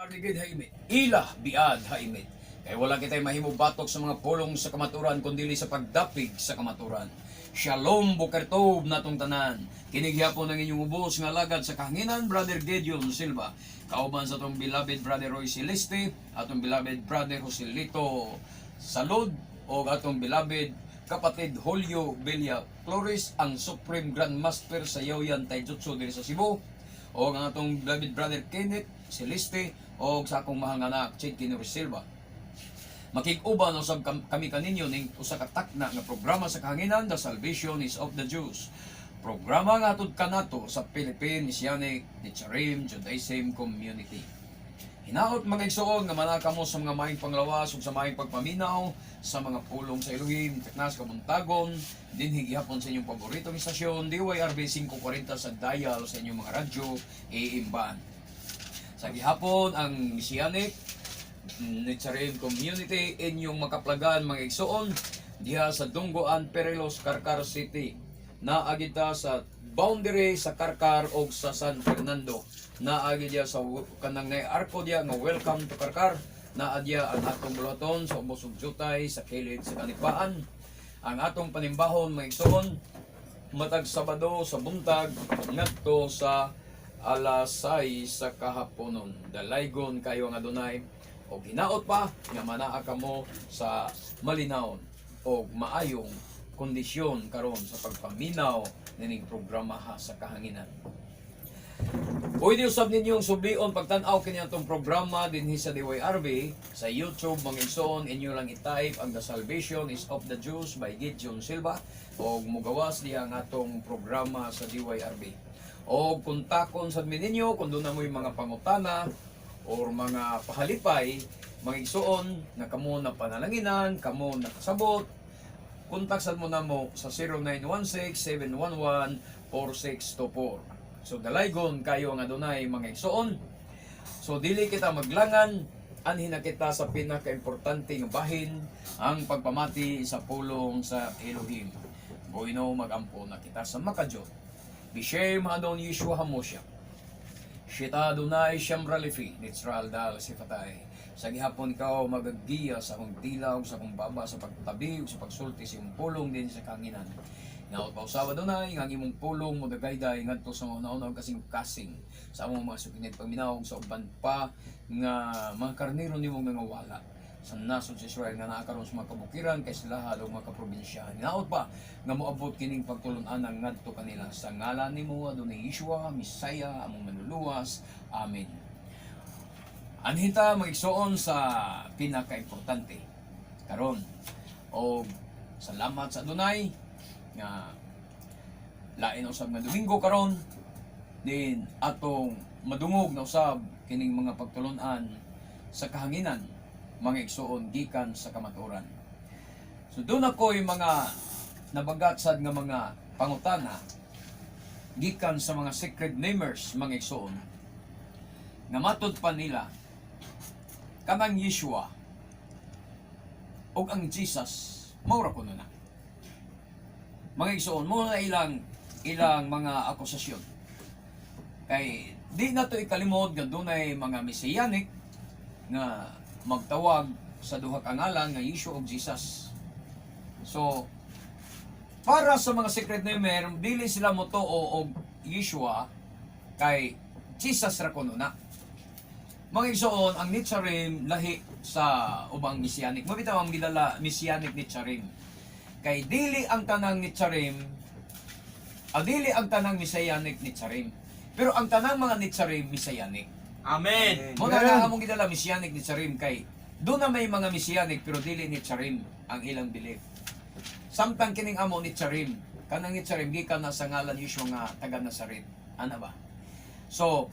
Arigid haimit. Ila biad haimit. Kay wala kitay mahimo batok sa mga pulong sa kamaturan kundili sa pagdapig sa kamaturan. Shalom, boker tov natong tanan. Kini gihapon ang inyong ubos nga alagad sa kahanginan, Brother Gideon Silva. Kauban sa atong beloved Brother Roy Celeste, atong beloved Brother Joselito Salud, o atong beloved kapatid Julio Villa Flores, ang Supreme Grandmaster sa Yaoyan Taijutsu diri sa Cebu, o ang atong beloved Brother Kenneth Celeste, o sa akong mahal nga anak Chid Kinor Silva. Makig-uban usab kami kaninyo ning usa ka takna nga programa sa kahanginan, The Salvation is of the Jews. Programa nga atud kanato sa Philippine Messianic Netzarim Judaism Community. Hinaot, mga igsoon, nga manaa kamo sa mga maayong panglawas ug sa maayong pagpaminaw sa mga pulong sa Elohim taknas kabuntagon dinhi gihapon sa inyong paboritong istasyon DYRB 540 sa dial sa inyong mga radyo AM band. Sa gihapon ang Messianic Netzarim Community inyong makaplagan, mga igsoon, diha sa Dunggoan, Perelos, Carcar City. Naa kita sa boundary sa Carcar og sa San Fernando. Naagi diha sa kanang nay arko diha nga "Welcome to Carcar". Naa diha ang atong buluhaton sa ubos ug jutay sa kilid sa kanipaan. Ang atong panimbahon, mga igsoon, matag Sabado sa buntag ngadto sa alas 6 sa kahaponon. Dalaygon kayo ang Adonay og hinaot pa nga manaa kamo sa malinawon og maayong kondisyon karon sa pagpaminaw nining programa ha sa kahanginan. Pwede usab ninyong sublion pagtan-aw kini atong programa dinhi sa DYRB sa YouTube, mga igsoon. Inyo lang i-type ang The Salvation is of the Jews by Gideon Silva og mugawas diha ang atong programa sa DYRB. O kontakon sad mi ninyo kung duna mo'y mga pangutana or mga pahalipay, mga igsoon, na kamo na panalanginan, kamo nakasabot, kontak sad mo namo sa 0916-711-4624. So dalaygon kayo ang Adonay, mga igsoon. So dili kita maglangan, anhi na kita sa pinakaimportante nga bahin, ang pagpamati sa pulong sa Elohim. Bueno, magampo na kita sa Makajot. Bishem Adon Yeshua Hamosha. Shita Adonai Shamra Lefi, Nitzral Dal Sifatay. Sa gihapon ikaw magagiya sa akong dila ug sa akong baba sa pagtabi ug sa pagsulti sa imong pulong din sa kahanginan. Hinaot pausaba, Adonay, nga ang imong pulong mo dagayday ngadto sa mga una kasing kasing sa among mga sukinid paminaw sa uban pa nga mga karnero nimong nangawala sa nasod sa Israel nga naa karon sa mga kabukiran kay sila og mga kaprobinsya. Hinaot pa nga moabot kining pagtulon-anan ngadto kanila sa ngalan nimo, Adonai Yeshua, Mesaya, among manluluwas. Amen. Anhi ta, mga igsoon, sa pinakaimportante karon o salamat sa Adonai nga lain usab nga Domingo karon din atong madungog na usab kining mga pagtulunan sa kahanginan, mga igsoon, gikan sa kamatuoran. So duna ko'y mga nabagat sad nga mga pangutana gikan sa mga sacred namers, mga igsoon, nga matud pa nila kanang Yeshua ug ang Jesus mao ra kuno na. Mga igsoon, mao na ilang ilang mga akusasyon. Kay di na to ikalimod nga dunay mga messianic nga magtawag sa duha ka ngalan nga Yeshua ug Jesus. So para sa mga sacred namer, dili sila motuo og Yeshua kay Jesus ra kuno na. Mga igsoon, ang Netzarim lahi sa ubang Messianic. Mao bitaw ang gidala Messianic Netzarim. Kay dili ang tanang Netzarim, dili ang tanang Messianic Netzarim. Pero ang tanang mga Netzarim, Messianic. Amen. Mao na nga among gidala Messianic Netzarim kay duna may mga Messianic pero dili Netzarim ang ilang belief. Samtang kining amo Netzarim, kanang Netzarim gikan na sa ngalan Yeshua nga taga Nazaret. Ana ba? So,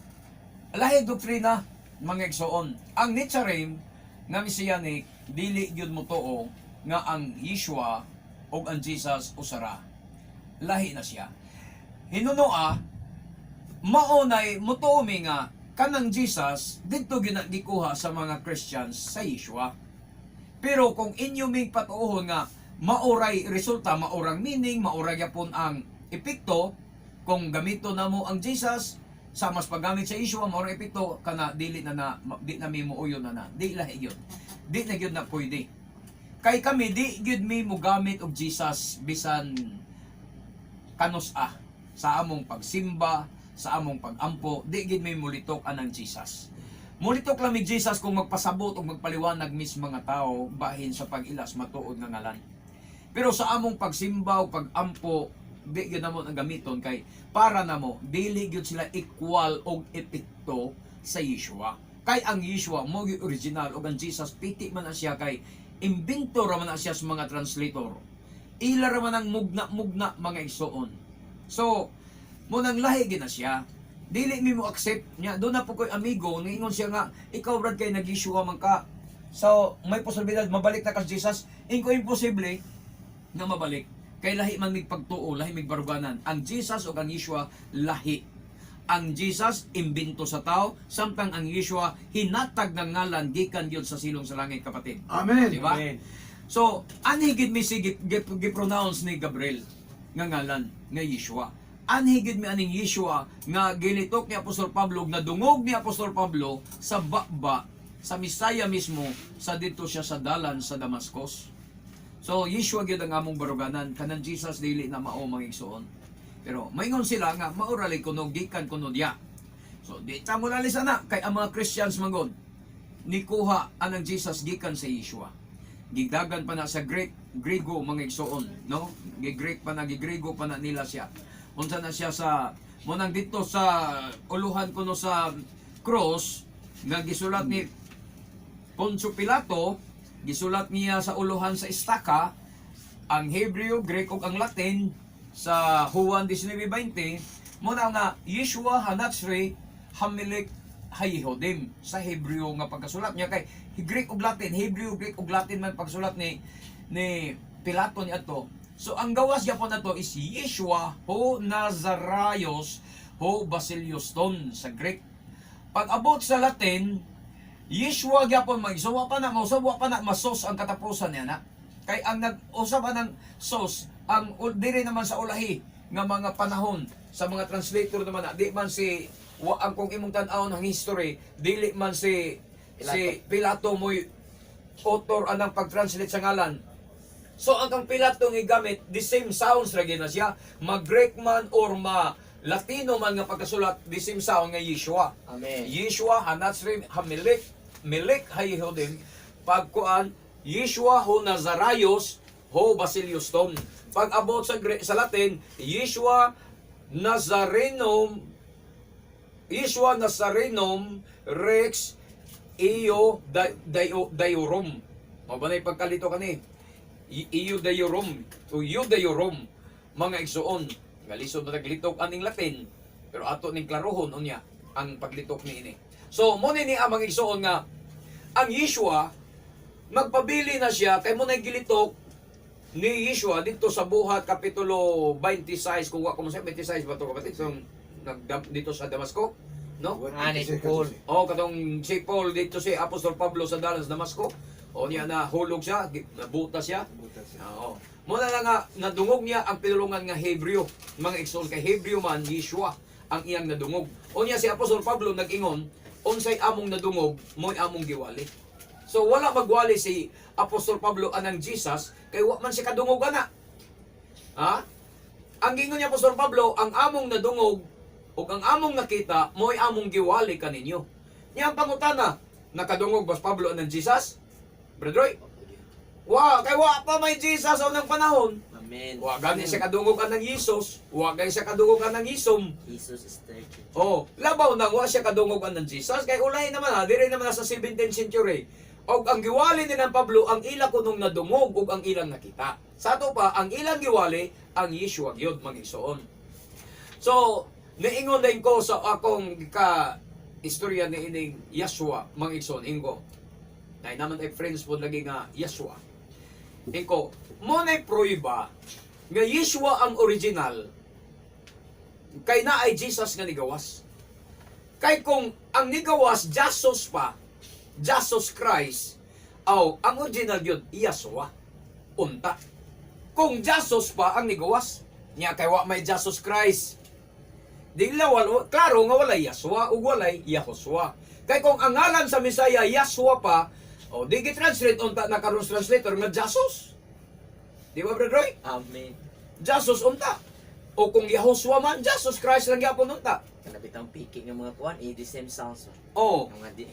lahi doktrina, mga igsoon. Ang Netzarim nga Messianic dili gyud motuo nga ang Yeshua ug ang Jesus usara. Lahi na siya. Hinunoa mao nay motuo mi nga kanang Jesus didto gyud na gikuha sa mga Christians sa Yeshua. Pero kung inyo ming patuohon nga maoray resulta, maorang meaning, maoray gyapon ang epekto kung gamito namo ang Jesus, Sa mas paggamit sa Yeshua mao ra epekto kana, dili na na di na mi muuyon na na. Di lahi gyud. Di na gyud na pwede. Kay kami di gyud mi mogamit og Jesus bisan kanus-a sa among pagsimba, sa among pagampo, di gyud mi mulitok anang Jesus. Mulitok lang mi Jesus kung magpasabot o magpaliwanag mis mga tao bahin sa pag-ilas matuod nga ngalan. Pero sa among pagsimba o pagampo, di gyud namo ang gamiton kay para namo dili gyud sila equal og epekto sa Yeshua. Kay ang Yeshua mo gyud original ug ang Jesus piti man na siya kay imbento ra man na siya sa mga translator. Ila ra man ang mugna-mugna, mga igsuon. So, mo nang lahi gyud na siya. Dili mi mo accept niya. Doon na po ko'y amigo, niingon siya nga, "Ikaw, Brad, kay nag-Yeshua man ka. So, may posibilidad mabalik na ka sa Jesus." Inko, imposible nga mabalik. Kay lahi man mig pagtuo, lahi mig baruganan. Ang Jesus ug ang Yeshua lahi. Ang Jesus imbento sa tao, samtang ang Yeshua hinatag ng ngalan gikan gyud sa silong sa langit, kapatid. Amen. Di ba? Amen. So, anhi gid mi si gi-pronounce ni Gabriel nga ngalan nga Yeshua. Anhi gid mi aning Yeshua nga gilitok ni Apostol Pablo ug nadungog ni Apostol Pablo sa baba sa Misaya mismo sa dito siya sa dalan sa Damascus. So, Yeshua gyud ang among baruganan, kanang Jesus dili na mao, mga igsoon. Pero maingon sila nga mao ra kuno gikan kuno diya. So, di ta mo lalisa na kay ang mga Christians mangod nikuha anang Jesus gikan sa Yeshua. Gigdagan pa na sa Greek, Griego, mga igsoon, no? Gi-Greek pa na, gi-Griego pa na nila siya. Unsa na siya sa mo nang dito sa uluhan kuno sa cross nga gisulat ni Poncio Pilato, gisulat niya sa uluhan sa istaka ang Hebreo, Greek ug ang Latin sa Juan 19:20 mo na nga Yeshua Hanatsri Hamilik Hayehudim sa Hebreo nga pagkasulat niya kay Greek ug Latin, Hebreo, Greek ug Latin man pagsulat ni Pilato ni ato. So ang gawas gyapon nato is Yeshua ho Nazarayos ho Basiliuston sa Greek. Pag abot sa Latin, Yeshua gyapon magsuwa pa na mausab, wa pa na masos ang katapusan niya na. Kay ang nag-usab ng sos ang diri naman sa ulahi nga mga panahon sa mga translator naman na di man si wa ang kung imong tan-awon ang history, dili man si Pilato mo'y author anang pag-translate sa ngalan. So ang kang Pilato nga gamit, the same sounds ra gyud na siya, ma-Greek man or ma Latino man nga pagkasulat, the same sound nga Yeshua. Amen. Yeshua Hanatsrim Hamilik Milik Hayehudim. Pagkuan, Yeshua ho Nazarayos ho Basiliuston. Pag abot sa Latin, Yeshua Nazarenum, Yeshua Nazarenum Rex Io Daiorum. Mao ba na pagkalito kani? Io Daiorum o Iudaeorum, mga igsuon. Nga lisod na naglitok aning Latin, pero ato ning klarohon unya ang paglitok ni ini. So mo ni ang mga igsuon nga ang Yeshua magpabili na siya kay mo na gilitok ni Yeshua dito sa Buhat kapitulo 26, kung wa ko mo sa 26 ba to, kapatid, so nag dito sa Damasco, no? Ani Paul. Oh, katong si Paul dito, si Apostol Pablo sa dalan sa Damasco. O niya na hulog siya, nabuta siya. Oo. Muna na nga nadungog niya ang pinulungan nga Hebreo. Mga igsoon, kay Hebreo man Yeshua ang iyang nadungog. O niya si Apostol Pablo nag-ingon, unsay among nadungog, mo'y among giwali. So wala magwali si Apostol Pablo anang Jesus kay wa man siya kadungog ana. Ha? Ang gingon ni Apostol Pablo, ang among nadungog ug ang among nakita, mo'y among giwali kaninyo. Niya ang pangutana, nakadungog ba si Pablo anang Jesus? Brother Roy? Wa, kay wa pa may Jesus sa unang panahon. Amen. Wa gani siya kadungog anang Jesus, wa gani siya kadungog anang Isom. Jesus is 30. Oh, labaw nang wa siya kadungog anang Jesus kay ulay naman ha, diri naman na sa 17th century. Og ang giwali ni ng Pablo ang ila kunong nadungog ug ang ilang nakita. Sa ato pa ang ilang giwali ang Yeshua gyud, mga igsoon. So, niingon din ko sa akong ka istorya ni ining Yeshua, mga igsoon, ingo. Nay naman ay friends po lagi nga Yeshua. Inko, mo na pruiba nga Yeshua ang original kay na ay Jesus nga nigawas. Kay kung ang nigawas Jesus pa, Jesus Christ, aw ang original gyud Yeshua. Unta. Kung Jesus pa ang nigawas, niya kay wa may Jesus Christ. Di lawal, klaro nga walay Yahshua ug walay Yahushua. Kay kung ang ngalan sa Mesaya Yahshua pa, o di gi-translate unta na karon translator nga Jesus. Di ba, Brother Roy? Amen. Jesus unta. O kung Yahushua man, Jesus Christ lang gyapon unta. Kana bitang piki nga mga kuan, eh, the same sounds ba? O, Ang mga di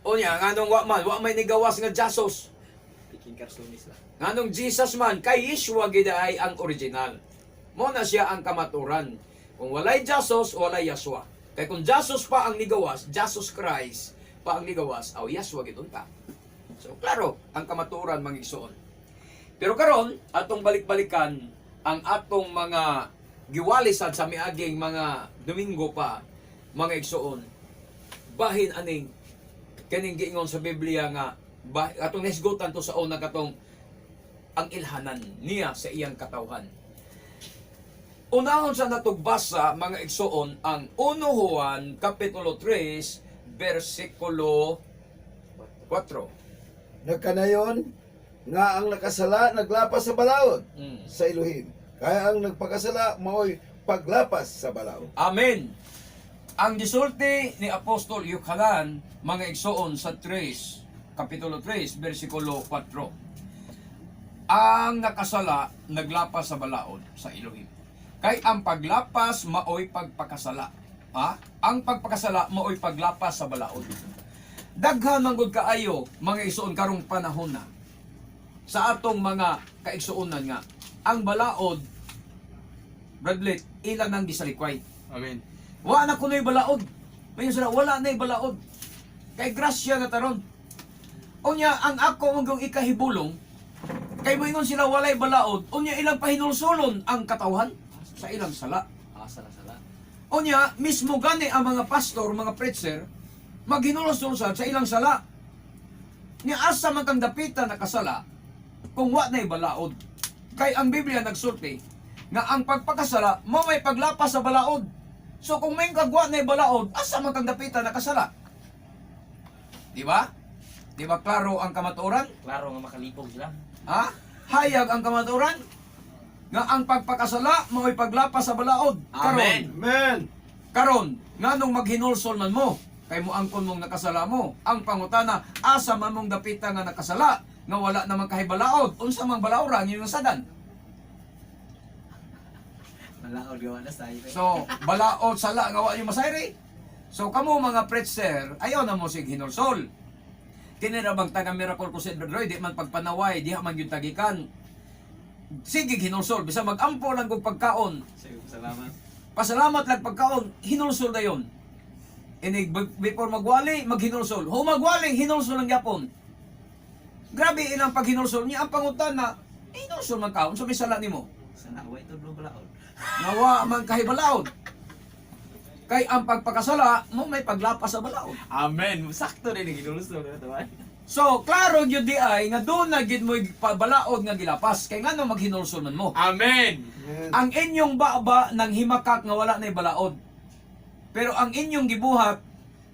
o niya, nganong wa man, wa may nigawas nga Jesus. piking karsunis ba. Nganong Jesus man, kay Yeshua gid ay ang original. Mo na siya ang kamaturan. Kung walay Jesus, walay Yeshua. Kay kung Jesus pa ang nigawas, Jesus Christ pa ang nigawas, aw Yeshua gid unta. So klaro ang kamaturan, mga igsoon. Pero karon atong balik-balikan ang atong mga giwalisan sa miaging mga Domingo pa, mga igsoon. Bahin aning kaning giingon sa Biblia nga atong nahisgutan to sa una, katong ang ilhanan niya sa iyang katawhan. Unahon sa natugbasa, mga igsoon, ang 1 Juan kapitulo 3 bersikulo 4. Nagkanayon nga ang nakasala naglapas sa balaod sa Elohim. Kaya ang nagpakasala maoy paglapas sa balaod. Amen. Ang gisulti ni Apostol Yuhanan, mga igsoon, sa 3, Kapitulo 3, versikulo 4. Ang nakasala naglapas sa balaod sa Elohim. Kay ang paglapas maoy pagpakasala. Ha? Ang pagpakasala maoy paglapas sa balaod. Daghan man gud kaayo, mga igsoon, karong panahon na sa atong mga kaigsuonan nga ang balaod, Bradley, ilan ang gisalikway. Amen. Wa na kuno'y balaod. May sila, wala na'y balaod. Kay grasya na taron. Unya, ang ako mong ikahibulong, kay moingon sila walay balaod, unya ilang pahinulsulon ang katawhan sa ilang sala. Ah, sala sala. Unya, mismo gani ang mga pastor, mga preacher, maghinulsol sad sa ilang sala. Nya asa man kang dapita nakasala kung wa na'y balaod? Kay ang Biblia nagsulti nga ang pagpakasala mo may paglapas sa balaod. So kung may kagwa na'y balaod, asa man kang dapita nakasala? Di ba? Di ba klaro ang kamatuoran? Klaro nga makalipog sila. Ha? Hayag ang kamatuoran? Nga ang pagpakasala mao'y paglapas sa balaod. Karon, Amen. Amen. Karon, nganong maghinulsol man mo, kay mo angkon mong nakasala mo? Ang pangutana, asa man mong dapita nga nakasala, nga wala namang kahibalaod, unsa mang balaora ang inyong nasadan? Malaod gawa na sa So, balaod sala nga wa yung masayri. So, kamo mga preacher, ayaw na mo sig hinulsol. Kini ra bang taga Miracle Crusade, Brother Roy, di man pagpanaway, diha man gyud tagikan. Sige hinulsol, bisa magampo lang kog pagkaon, Sige, salamat. pasalamat lang pagkaon, hinulsol na yon. Inig, before magwali, maghinulsol. Ho magwali, hinulsol ang yapon. Grabe ilang paghinulsol niya. Ang pangutan na, hinulsol man kaon, so may sala nimo. Sana wa ito balaod. Nawa man kahibalaod. Kay ang pagpakasala mo may paglapas sa balaod. Amen. Sakto rin ang ginulsol na to. So, klaro gyud di ay nga doon na gyud mo'y balaod nga gilapas. Kay ngano maghinulsol man mo? Amen. Amen. Ang inyong baba ng himakak nga wala na'y balaod. Pero ang inyong gibuhat,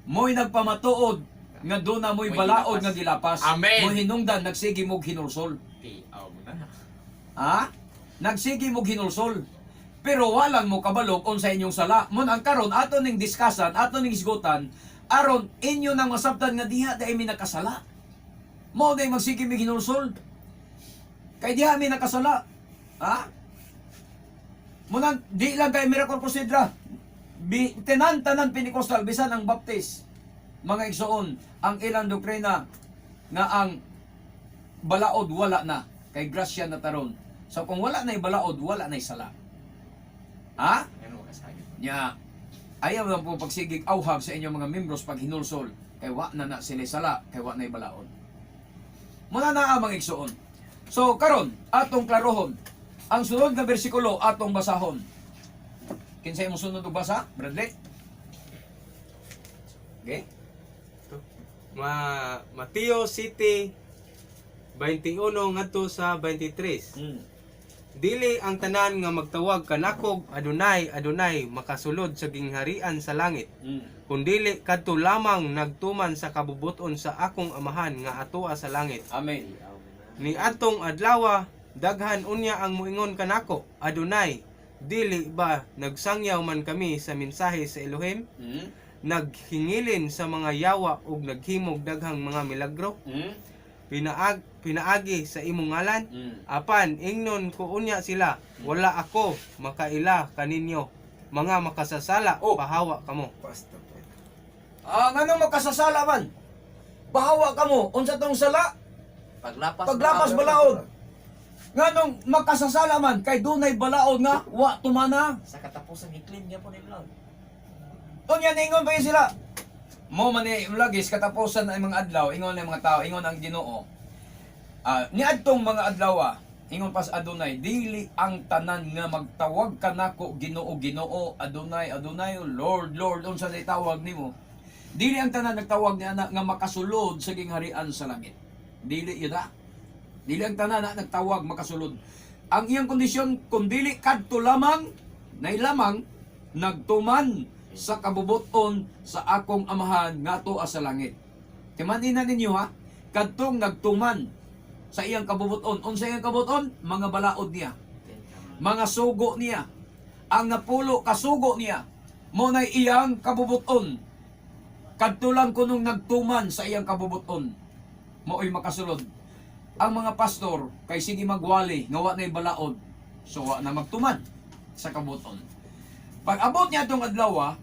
mo'y nagpamatuod nga doon na mo'y Mo'y balaod gilapas. nga gilapas. Amen. Mo'y hinungdan, nagsige mo'g hinulsol. Tiaw mo na. Ha? Nagsige mo'g hinulsol. Pero walang mo kabalog unsa inyong sala. Mun ang karon ato ning diskasan, ato ning isgutan, aron inyo nang masabtan nga diha dai mi nakasala. Mao day magsige mi hinulsol. Kay diha mi nakasala. Ha? Munang di lang kay Miracle Prosidra. Bi, tanan-tanan Pentecostal bisan ang Baptist. Mga igsoon, ang ilang doktrina nga ang balaod wala na kay grasya na taron. So kung wala na balaod, wala na sala. Ha? Ano kasagit? Nya ayaw lang po pagsigig auhag sa inyong mga membros pag hinulsol kay wa na na sila sala kay wa na balaod. Muna na ang mga igsoon. So karon atong klarohon ang sunod nga bersikulo atong basahon. Kinsa imong sunod og basa, Bradley? Okay? Mateo City 21 ngadto sa 23. Dili ang tanan nga magtawag kanakog "Adonai, Adonai" makasulod sa gingharian sa langit, kundili kadto lamang nagtuman sa kabubuton sa akong Amahan nga atoa sa langit. Amen. Ni atong adlawa daghan unya ang moingon kanako, "Adonai, Dili ba nagsangyaw man kami sa mensahe sa Elohim? Naghingilin sa mga yawa ug naghimog daghang mga milagro pinaagi sa imong ngalan? Apan ingnon ko unya sila, wala ako makaila kaninyo, mga makasasala, Oh. pahawa kamo. Basta po. Ah, nganong makasasala man? Bahawa kamo unsa tong sala? Paglapas. Paglapas balaod. Nganong makasasala man kay dunay balaod nga wa tumana. Sa katapusan i-claim niya po ni balaod. Unya ningon pa yun sila. Mo man ni lagi sa katapusan ng mga adlaw, ingon ang mga tao, ingon ang Ginoo. Ah, niadtong mga adlaw, ingon pa sa Adonai, dili ang tanan nga magtawag kanako Ginoo, Ginoo, Adonai, Adonai, Lord, Lord, unsa day tawag nimo. Dili ang tanan nagtawag ni ana nga makasulod sa gingharian sa langit. Dili yun ah. Dili ang tanan na nagtawag makasulod. Ang iyang kondisyon kung dili kadto lamang nay lamang nagtuman sa kabubuton sa akong amahan nga tuwa sa langit. Timanin na ninyo ha, kadtong nagtuman sa iyang kabubuton. Unsa iyang kabubuton? Mga balaod niya, mga sugo niya, ang napulo kasugo niya, mo na iyang kabubuton. Kadto lang kunong nagtuman sa iyang kabubuton, mao'y makasulod. Ang mga pastor kay sige magwali nga wa na'y balaod, so wa na magtuman sa kabubuton. Pag abot niya itong adlaw,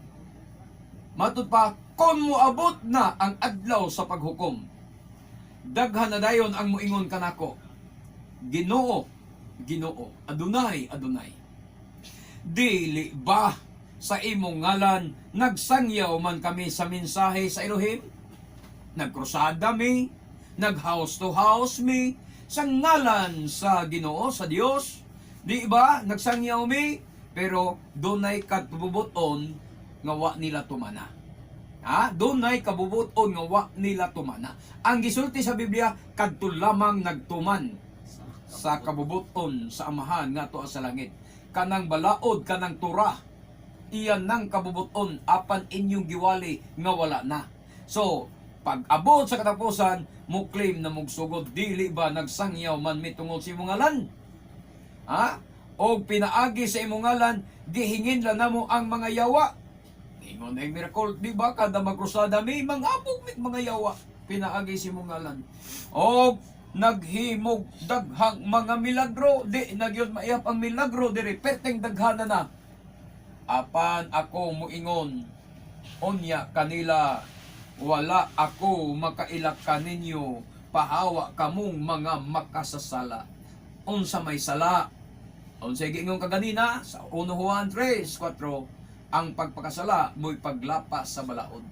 matud pa kung moabot na ang adlaw sa paghukom, daghan na dayon ang moingon kanako, Ginoo, Ginoo, Adonai, Adonai. Dili ba sa imong ngalan nagsangyaw man kami sa mensahe sa Elohim? Nagkrusada mi, nag house to house mi, sa ngalan sa Ginoo, sa Dios. Di ba nagsangyaw mi? Pero dunay kabubuton nga wa nila tumana. Ha? Dunay kabubuton nga wa nila tumana. Ang gisulti sa Biblia, kadto lamang nagtuman sa kabubuton sa amahan nga tuwa sa langit. Kanang balaod, kanang tura, iyan nang kabubuton apan inyong giwali nga wala na. So, pag abot sa katapusan, mo claim na mugsugod, dili ba nagsangyaw man mitungod sa imong ngalan? Ha? O pinaagi sa imong ngalan, gihingin lang namo ang mga yawa. Ingon ay miracle, di ba? Kada magkrusada may mga apog mit mga yawa. Pinaagi sa imong ngalan. O naghimog daghang mga milagro, di nagyod maiyap ang milagro diri perteng daghana na. Apan ako muingon, unya kanila, wala ako makaila kaninyo, pahawa kamong mga makasasala. Unsa may sala? Unsa giingon kaganina sa 1 Juan 3:4, ang pagpakasala mo'y paglapas sa balaod.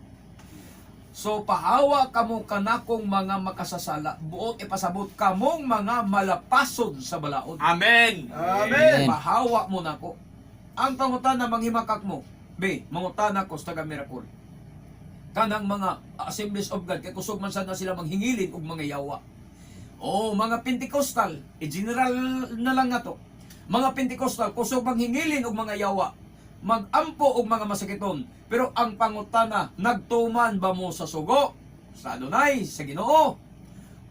So pahawa kamo kanakong mga makasasala, buot ipasabot kamong mga malapason sa balaod. Amen. Amen. Pahawa mo nako. Ang pangutana manghimakak mo. Be, mangutana ko sa taga miracle. Kanang mga Assemblies of God kay kusog man sad na sila manghingilin og mga yawa. Oh, mga Pentecostal, i-general na lang nato. Mga Pentecostal kusog manghingilin og mga yawa. Magampo og mga masakiton. Pero ang pangutana, nagtuman ba mo sa sugo? Sa Adonai, sa Ginoo?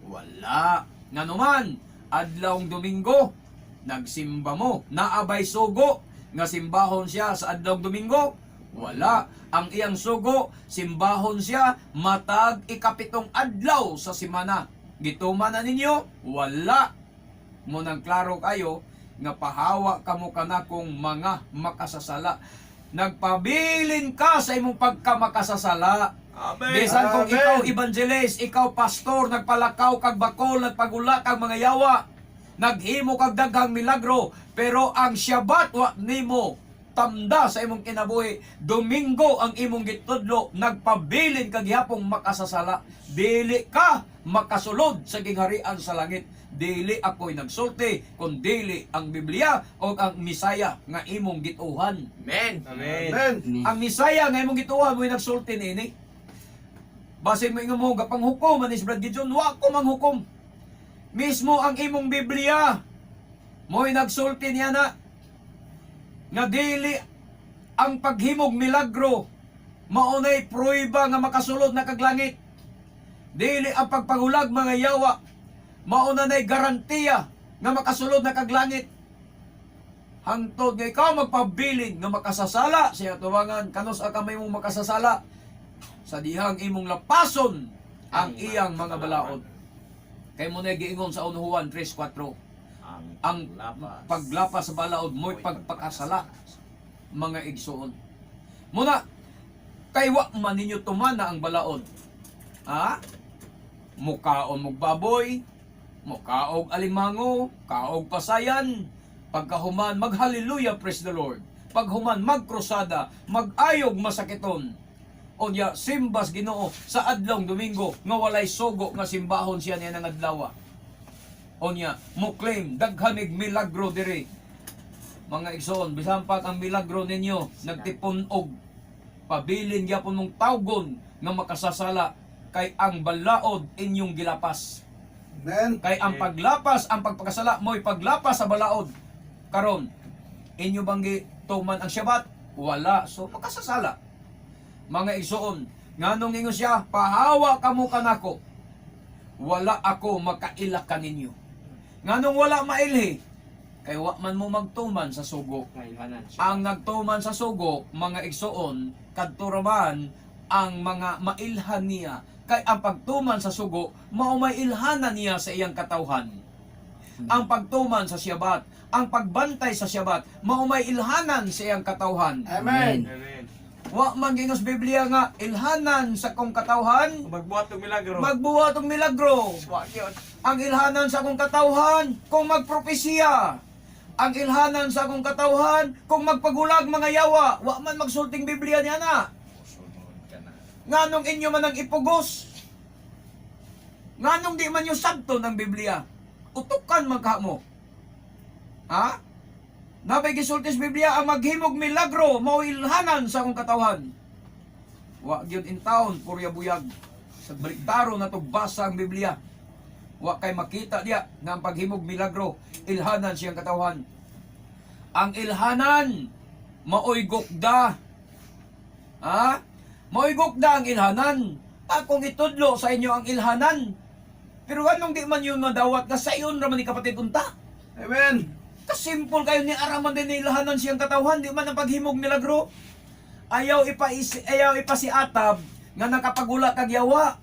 Wala. Nganuman, adlawng Domingo, nagsimba mo. Naabay sugo, nga simbahon siya sa adlawng Domingo? Wala. Ang iyang sugo, simbahon siya matag 7 adlaw sa simana. Gituman na ninyo? Wala. Munang klaro kayo, nga pahawa kamo kanakong mga makasasala. Nagpabilin ka sa imong pagkamakasasala. Amen. Bisan kung Amen. ikaw evangelist, ikaw pastor, nagpalakaw kag bakol, nagpagula kag mga yawa, naghimo kag daghang milagro, pero ang Syabat wa nimo tamda sa imong kinabuhi. Domingo ang imong gitudlo, nagpabilin kag gihapong makasasala. Dili ka makasulod sa gingharian sa langit. Dili ako'y nagsulti, kun dili ang Biblia o ang Misaya nga imong gituhan. Amen. Amen. Amen. Ang Misaya nga imong gituwa mo'y nagsulti niini. Basin mo ingon mo gapanghukom man is Brad Gideon, wa ko manghukom. Mismo ang imong Biblia mo'y nagsulti niya na nga dili ang paghimog milagro maunay pruiba nga makasulod na kaglangit. Dili ang pagpangulag mga yawa mauna na'y garantiya nga makasulod na kaglangit. Hangtod nga ikaw magpabilin nga makasasala sa iyang atubangan, kanus-a ka may mong makasasala sa dihang imong lapason ang iyang mga balaod. Kay mo na giingon sa 1 Juan 3:4, ang paglapas sa balaod mo'y pagpakasala, mga igsoon. Muna, kay wa man ninyo tumana ang balaod. Ha? Mukaon mog baboy, mukaog alimango, kaog pasayan, pagkahuman maghaleluya, praise the Lord. Paghuman magkrusada, mag-ayog masakiton. Unya simbas Ginoo sa adlong Domingo nga walay sugo nga simbahon siya niya ng adlaw. Unya mo claim daghan mig milagro diri. Mga igsoon, bisan pa ang milagro ninyo nagtipon og pabilin gyapon mong tawgon nga makasasala kay ang balaod inyong gilapas. Amen. Kay ang paglapas, ang pagpakasala mo'y paglapas sa balaod. Karon, inyo bang gituman ang Syabat? Wala. So makasasala. Mga igsoon, nganong ingon siya, pahawa kamo kanako. Wala ako makaila kaninyo. Nganong wala mailhi? Kay wa man mo magtuman sa sugo. Ngayon, Ang nagtuman sa sugo, mga igsoon, kadto raman ang mga mailhan niya. Kay ang pagtuman sa sugo, mao may ilhanan niya sa iyang katawhan. Ang pagtuman sa Syabat, ang pagbantay sa Syabat, mao may ilhanan sa iyang katawhan. Amen. Amen. Wa man gingos Biblia nga ilhanan sa kong katawhan, Magbuhat og milagro. magbuhat og milagro. Wa gyud. Ang ilhanan sa akong katawhan kung magpropesiya. Ang ilhanan sa akong katawhan kung magpagulag mga yawa. Wa man magsulting Biblia niya na. Nganong inyo man ang ipugos? Nganong di man yung sabto ng Biblia? Utukan man ka mo. Ha? Nabay gisulti sa Biblia ang maghimog milagro mao ilhanan sa akong katawhan. Wa gyud in town purya buyag. Sa baliktaro na to basa ang Biblia. Wa kay makita diya nga ang paghimog milagro ilhanan siyang katawhan. Ang ilhanan maoy gukda. Ha? Maoy gukda ang ilhanan. Akong itudlo sa inyo ang ilhanan. Pero anong di man yun madawat nga sayon raman ni kapatid unta? Amen. Kasimple kayo ni araman din ni ilhanan siyang katawhan, di man ang paghimog milagro. Ayaw ipasiatab nga nakapagula kag yawa.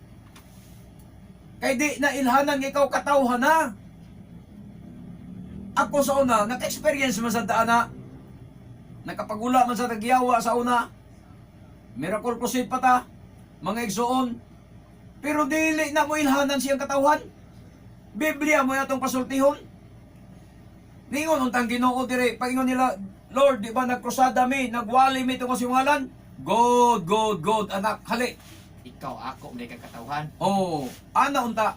Kay di na ilhanan nga ikaw katawhan na. Ako sa una, naka-experience man sa daan na. Nakapagula man sa tagyawa sa una. Miracle crusade pa ta, mga igsoon. Pero dili na mo ilhanan siyang katawhan. Biblia mo atong pasultihon. Ningon untang Ginoo dire, paingon nila, Lord, di ba nagkrusada mi, nagwali mi tungkol singalan? God, God, God, anak, hali. Ikaw ako may katawhan. Oh, ana unta.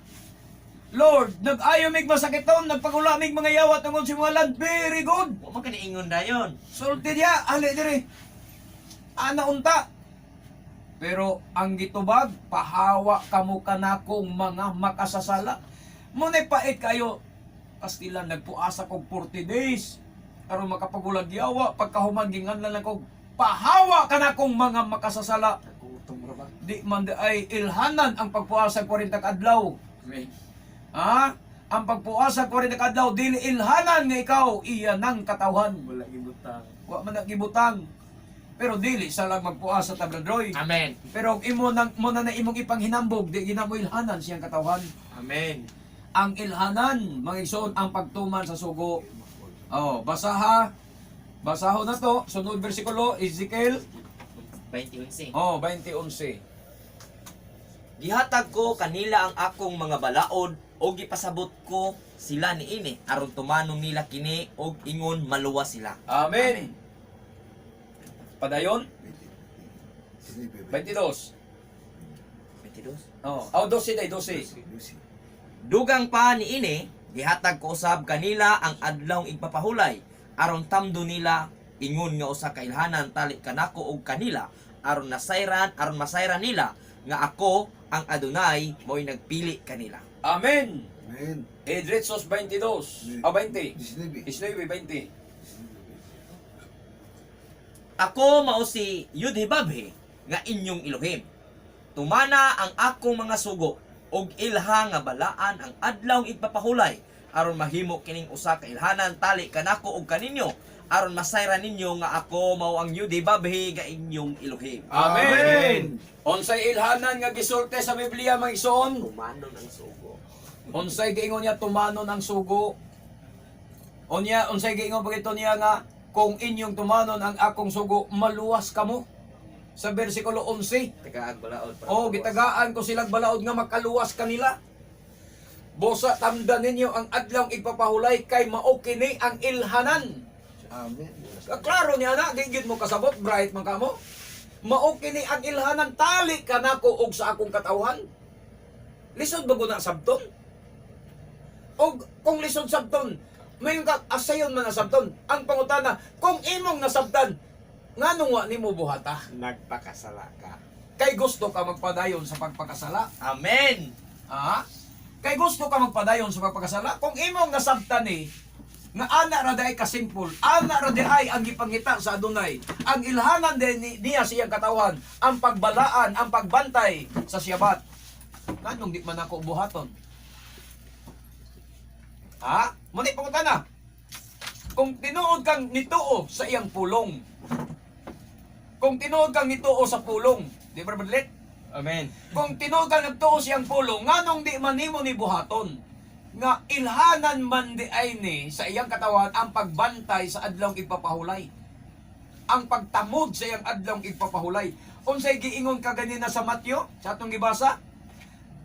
Lord, nag-ayo mig masakiton, nagpagula mig mga yawa tungkol singalan. Very good. Wa man kaniingon dayon. Sulti diya, hali dire. Ana unta. Pero ang gitubag, pahawa kamo kanakong mga makasasala. Muna'y pait kayo. Pastilan, nagpuasa kog 40 days. Aron makapagulag yawa, pagkahuman gingan lang kog pahawa kanakong mga makasasala. Nagutom ra ba? Di man di ay ilhanan ang pagpuasa 40 ka adlaw. Amen. Ha? Ang pagpuasa 40 ka adlaw dili ilhanan nga ikaw iya nang katawhan. Wala gibutang. Wa man nagibutang. Pero dili sa lang magpuasa ta, Brad Roy. Amen. Pero kung imo nang mo na na imong ipanghinambog, di gina mo ilhanan siyang katawhan. Amen. Ang ilhanan, mga igsoon, ang pagtuman sa sugo. Oh, basaha. Basaho na to, sunod bersikulo, Ezekiel 20:11. oh, 20:11. Gihatag ko kanila ang akong mga balaod og gipasabot ko sila niini aron tumanon nila kini og ingon maluwas sila. Amen. Padayon, 22. 22. Oh, oh 12 day, 12. Dugang pa niini gihatag ko usab kanila ang adlawng igpapahulay aron tamdo nila ingon nga usa ka ilhanan tali kanako og kanila aron nasayran aron masayran nila nga ako ang Adonai mo'y nagpili kanila. Amen. Amen. Edretsos 22. Ah, 20. 19. 19, 20. Ako mao si Yudhibabhe nga inyong Elohim. Tumana ang akong mga sugo ug ilha nga balaan ang adlawng igpapahulay aron mahimo kining usa ka ilhanan tali kanako ug kaninyo aron masayran ninyo nga ako mao ang Yudibabhi nga inyong Elohim. Amen. Unsay ilhanan nga gisulti sa Biblia, mga igsoon? Tumanon ang sugo. Unsay giingon niya? Tumanon ang sugo. Unya, unsay giingon pagito niya nga kung inyong tumanon ang akong sugo, maluwas kamo? Sa bersikulo 11. Tagaag balaod para Oh, maluwas. gitagaan ko silang balaod nga makaluwas kanila. Busa tamdan ninyo ang adlaw igpapahulay kay mao kini ang ilhanan. Amen. Klaro niya na, di gyud mo kasabot, bright man kamo. Mao kini ang ilhanan, tali kanako og sa akong katawhan. Lisod ba guna sabton? Og kung lisod sabton, mayon ka asayon man ang sabton. Ang pangutana, kung imong nasabtan, nganong wa nimo buhata? Nagpakasala ka. Kay gusto ka magpadayon sa pagpakasala. Amen. Ha? Kay gusto ka magpadayon sa pagpakasala? Kung imong nasabtan ni nga ana ra diay kasimpol, ana ra diay ang gipangita sa Adunay, ang ilhanan din niya sa iyang katawhan, ang pagbalaan, ang pagbantay sa Syabat. Nganong di man ako buhaton? Ha? Muni pangutana. Kung tinuod kang nituo sa iyang pulong, kung tinuod kang nituo sa pulong, di ba, Brad? Amen. Kung tinuod kang nagtuo siyang pulong, nganong di man nimo ni buhaton? Nga ilhanan man di ay ni sa iyang katawan ang pagbantay sa adlong igpapahulay. Ang pagtamod sa iyang adlong igpapahulay. Unsay giingon ka ganina sa Mateo sa atong gibasa?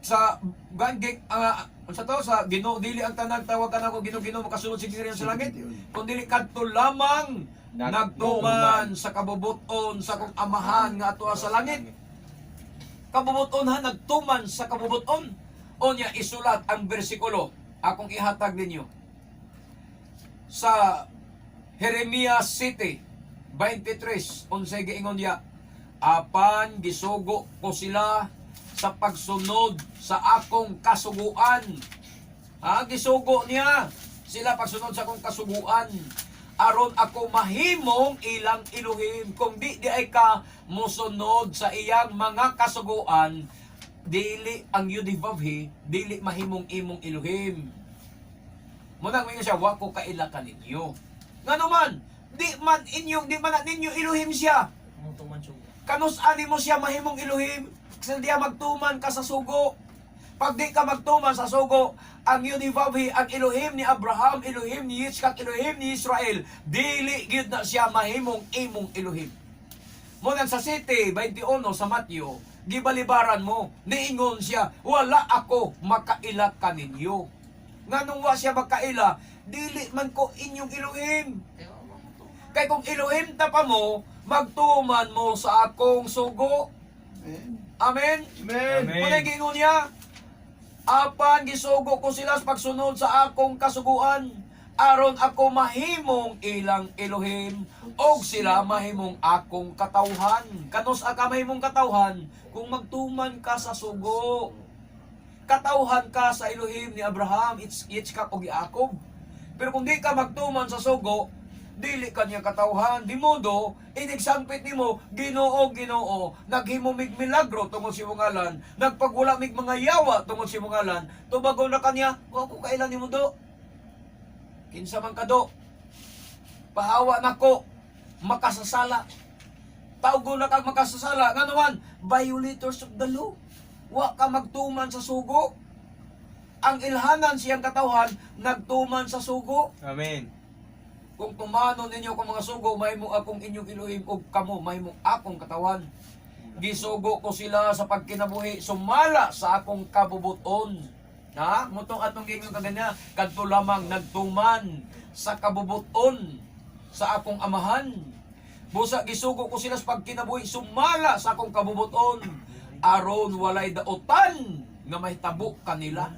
Sa gan unsa to sa Ginoo, dili ang tanan tawag kanako Ginoo, Ginoo makasulod sa gingharian sa langit, kundi kadto lamang nagtuman sa kabubuton sa akong Amahan nga atoa sa langit. Kabubuton ha, nagtuman sa kabubuton. O niya, isulat ang bersikulo akong ihatag ninyo sa Jeremias City 23. Unsay giingon niya? Apan gisugo ko sila sa pagsunod sa akong kasuguan. Ha, gisugo niya sila pagsunod sa akong kasuguan aron ako mahimong ilang Elohim. Kung di di ay ka mosunod sa iyang mga kasuguan, dili ang Yudivavhi, dili mahimong imong Elohim. Munang mingon siya, "Wa ko kaila kaninyo." Ngano man, di man inyong, di man na ninyo Elohim siya. Kanus ani mo siya mahimong Elohim? Sa diya magtuman ka sa sugo. Pag di ka magtuman sa sugo, ang Yudivavhi, ang Elohim ni Abraham, Elohim ni Yitzchak, Elohim ni Israel, dili gyud na siya mahimong imong Elohim. Munang sa City 21 sa Mateo, gibalibaran mo, niingon siya, "Wala ako makaila kaninyo." Nganong wa siya makaila? Dili man ko inyong Elohim. Kay kung Elohim ta pa mo, magtuman mo sa akong sugo. Amen. Amen. Amen. Amen. Muna giingon niya, apan gisugo ko sila sa pagsunod sa akong kasuguan aron ako mahimong ilang Elohim og sila mahimong akong katawhan. Kanus ka mahimong katawhan? Kung magtuman ka sa sugo. Katawhan ka sa Elohim ni Abraham, Yitzchak ug Jacob. Pero kung di ka magtuman sa sugo, dili ka niya katawhan. Di modo, inigsangpit nimo, "Ginoo, Ginoo, naghimo mig milagro tungod sa imong ngalan, nagpagwala mig mga yawa tungod sa imong ngalan." Tubagon na kaniya, "Wa ko kaila nimo do. Kinsa man ka do? Pahawa nako, makasasala." Tawgon na kag makasasala. Ngano man? Violators of the law. Wa ka magtuman sa sugo. Ang ilhanan siyang katawhan, nagtuman sa sugo. Amen. Kung tumanon ninyo akong mga sugo, mahimo akong inyong Elohim ug kamo mahimong akong katawan. Gisugo ko sila sa pagkinabuhi sumala sa akong kabubuton. Ha? Mutong atong giingon kaganya, kadto lamang nagtuman sa kabubuton sa akong Amahan. Busa gisugo ko sila sa pagkinabuhi sumala sa akong kabubuton aron walay daotan nga mahitabo kanila.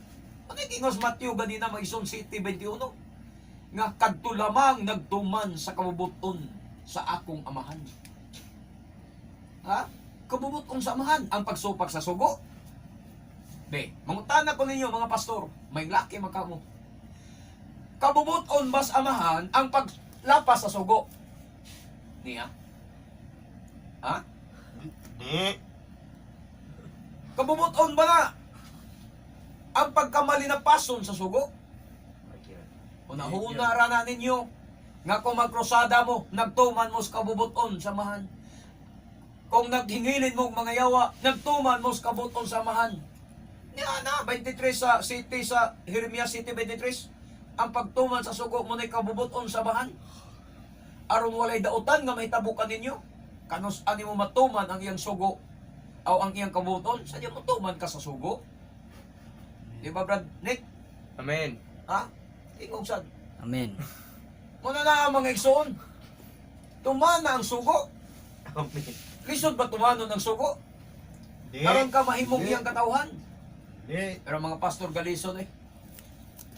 Ano yung Matthew ganina, Maison City 21? Nga kadto lamang nagtuman sa kabubuton sa akong Amahan. Ha? Kabubuton sa Amahan ang pagsupak sa sugo. Be, mangutana ko ninyo, mga pastor, may laki magkamo. Kabubuton ba sa Amahan ang paglapas sa sugo? Niya? Ha? Di. Kabubuton ba na ang pagkamali na pason sa sugo? Una-huna ra na ninyo. Nga kung magkrusada mo, nagtuman mo sa kabubuton sa amahan. Kung naghingilin mo og mga yawa, nagtuman mo sa kabubuton sa amahan. Niya na, 23 sa city sa Jeremias City 23. Ang pagtuman sa sugo mo na'y kabubuton sa amahan. Aron walay dautan nga mahitabo kaninyo. Kanus ani mo matuman ang iyang sugo o ang iyang kabubuton, sa mo tuman ka sa sugo. Di ba, Brad Nick? Amen. Ha? Tingog sad. Amen. Muna na ang mga igsoon. Tumana ang sugo. Amen. Lisod ba tumanon ang sugo? Di. Aron ka mahimong Di. iyang katawhan. Di. Pero mga pastor galison eh.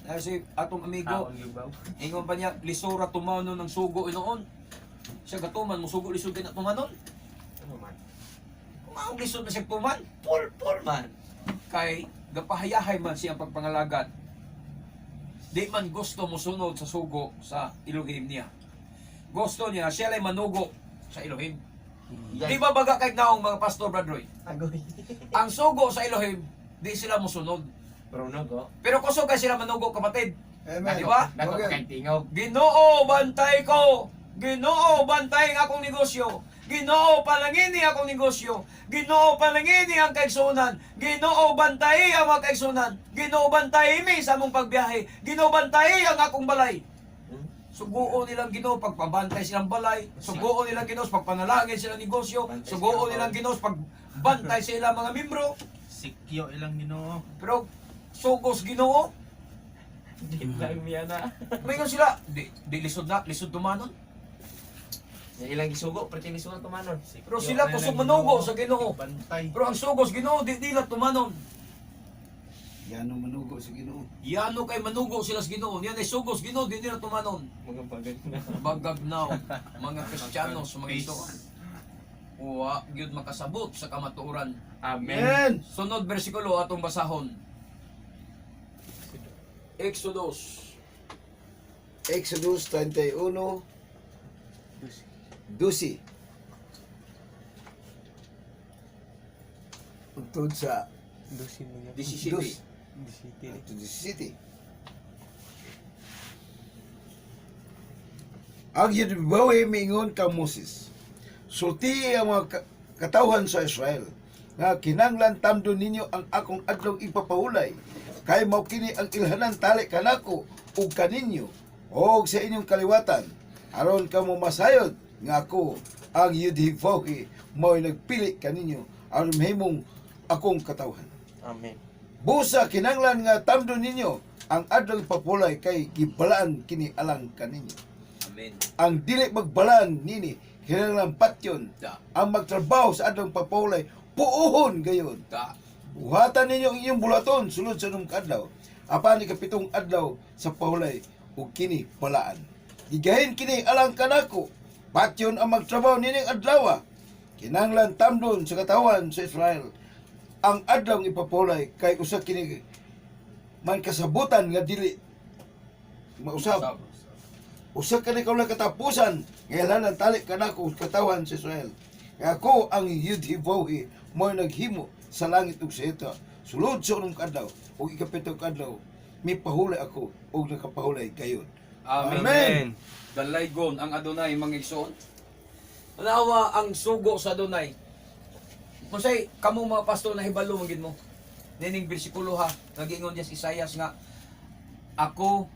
Dahil si atong amigo, Taon gyud ba? ingon pa niya, lisura tumanon ng sugo inoon. Siya gatuman, musugo lisod kay na tumanon. Ano man? Kung maong lisod na siya tuman, Pul-pul man. kay gapahayahay man siyang pagpangalagad. Di man gusto musunod sa sugo sa Elohim niya. Gusto niya, siya lay manugo sa Elohim. Di ba baga kay naong mga pastor, Brad Roy? Agoy. Ang sugo sa Elohim, di sila musunod. Pero no. Pero kusog kay sila manugo, kapatid. Amen. Di ba? Dako Okay. pa kay tingog. Ginoo, bantay ko. Ginoo, bantay ang akong negosyo. Ginoo, palangini akong negosyo. Ginoo, palangini ang kaigsunan. Ginoo, bantay ang mga kaigsunan. Ginoo, bantay mi sa among pagbiyahe. Ginoo, bantay ang akong balay. Suguo nilang Ginoo pagpabantay silang balay, suguo nilang Ginoo sa pagpanalangin silang negosyo, suguo nilang Ginoo sa pagbantay sa ilang mga membro. Sikyo ilang Ginoo. Pero sugos Ginoo, Di lang niya na. Mayroon sila, di lisod na, lisod tumanon. Sa ilang gisugo, perti lisugo tumanon. Pero sila kusog manugo sa Ginoo. Bantay. Pero ang sugos Ginoo di nila tumanon. Yan ang manugo sa Ginoo. Yano kay manugo sila sa Ginoo. Yan ay sugos Ginoo di nila tumanon. Mga bagay na. Bagagnaw mga Kristiyano sa mga igsoon. Wa gyud makasabot sa kamatuoran. Amen. Amen. Sunod bersikulo atong basahon. Exodus Exodus 31, 12. Tungtod sa 17. Dos. 17. To the city. Ang Yudbawe miingon ka Moses, sulti ang mga katawhan sa Israel, nga kinanglan tamdo ninyo ang akong adlong ipapahulay, kay mao kini ang ilhanan tali kanako ug kaninyo og sa inyong kaliwatan, aron kamo masayod nga ako ang Yudhivohi mao'y nagpili kaninyo aron mahimong akong katawhan. Amen. Busa kinanglan nga tamdo ninyo ang adlaw ipapulay kay gibalaan kini alang kaninyo. Amen. Ang dili magbalaan nini kinanglan patyon Da. ang magtrabaho sa adlaw papulay puohon gayon. Da. Buhatan ninyo ang inyong bulaton sulod sa nung adlaw. Apan ikapitong adlaw sa pahulay ug kini balaan. Gigahin kini alang kanako. Patyon ang magtrabaho nining adlaw. Kinanglan tamdon sa katawan sa Israel. Ang adlaw ipapulay kay usa kini man kasabutan nga dili mausab. Usa kani kaula katapusan nga ang tali kanako katawan sa Israel. Kaya ako ang Yudhivohi mo'y naghimo sa langit ug sa yuta. Sulod sa unong kadlaw ug ikapitong kadlaw mipahulay ako ug nakapahulay kayon. Amen. Amen. Dalaygon ang Adonai mga igsoon. Nawa ang sugo sa Adonai. Unsay kamo mga pastor na hibalo man gid mo. Nining bersikulo ha, nagingon diya si Isaias nga ako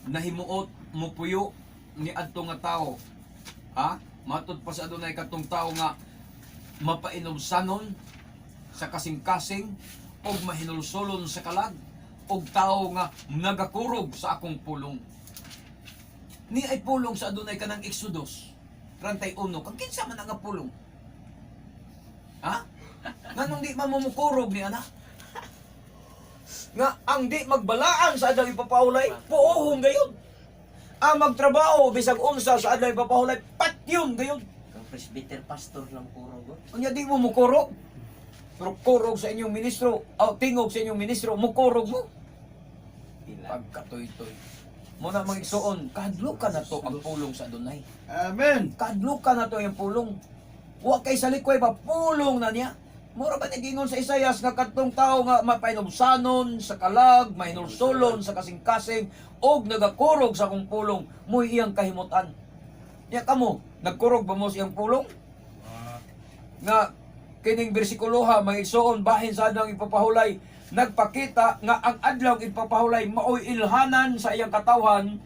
nahimuot mupuyo ni adto nga tawo. Ha? Matud pa sa Adonai kadtong tawo nga mapainumsanon sa kasing-kasing og mahinulsolon sa kalag og tawo nga nagakurog sa akong pulong ni ay pulong sa Adonai kanang Exodus 31 kag kinsa man ang nga pulong, ha, nganong di man mumukurog ni ana nga ang di magbalaan sa adlaw ipapahulay puohon gayud, ang magtrabaho bisag unsa sa adlaw ipapahulay patyon gayud. Kang presbyter pastor lang puro go. Unya di mo mukurog, pero kurog sa inyong ministro o tingog sa inyong ministro, mukurog mo. Pagkatoy-toy mo na, mga igsoon, kahadlukan na to ang pulong sa Adonai. Amen. Kadlukan na to yung pulong. Wa kay sa likway ba pulong na niya. Mura ba nagingon sa Isayas nga kadtong tao nga mapainubsanon sa kalag, mainulsulon sa kasing-kasing, og nagakurog sa akong pulong, mo'y iyang kahimutan. Nya kamo, nagkurog ba mo sa iyang pulong? Nga kining bersikuloha mga igsoon, bahin sa adlaw ipapahulay, nagpakita nga ang adlaw ipapahulay maoy ilhanan sa iyang katawhan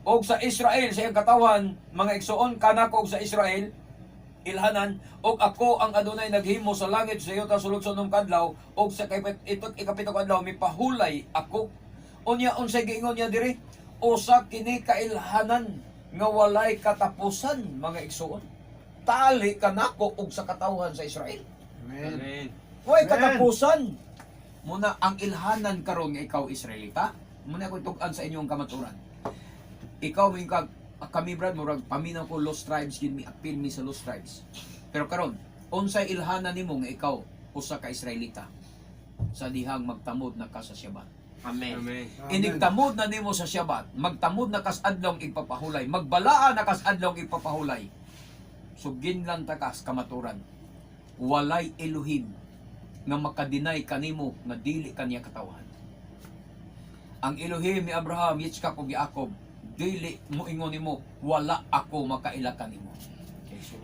og sa Israel. Sa iyang katawhan, mga igsoon, kanako og sa Israel ilhanan, og ako ang Adonay naghimo sa langit, sa yuta, sulod sa unom kadlaw, og sa itot ikapito kadlaw mipahulay ako. Unya unsay giingon niya diri? Usa kini kailhanan nga walay katapusan, mga igsoon, tali kanako og sa katawhan sa Israel. Amen. Amen. Way Amen. katapusan. Muna ang ilhanan karon nga ikaw Israelita, muna ako tug-an sa inyong kamaturan. Ikaw may kag kami, brad, murag paminaw ko lost tribes gid mi, apil mi sa lost tribes. Pero karon, unsay ilhanan nimo nga ikaw usa ka Israelita sa dihang magtamod na ka sa Shabbat? Amen. Amen. Inigtamod na nimo sa Shabbat, magtamod na kas adlong igpapahulay, magbalaa na kas adlong igpapahulay. So ginlan ta kas kamaturan. Walay Elohim nga makadeny kanimo nga dili kaniya katawhan. Ang Elohim ni Abraham, Yitzchak ug Jacob dili moingon nimo, "Wala ako makaila kanimo."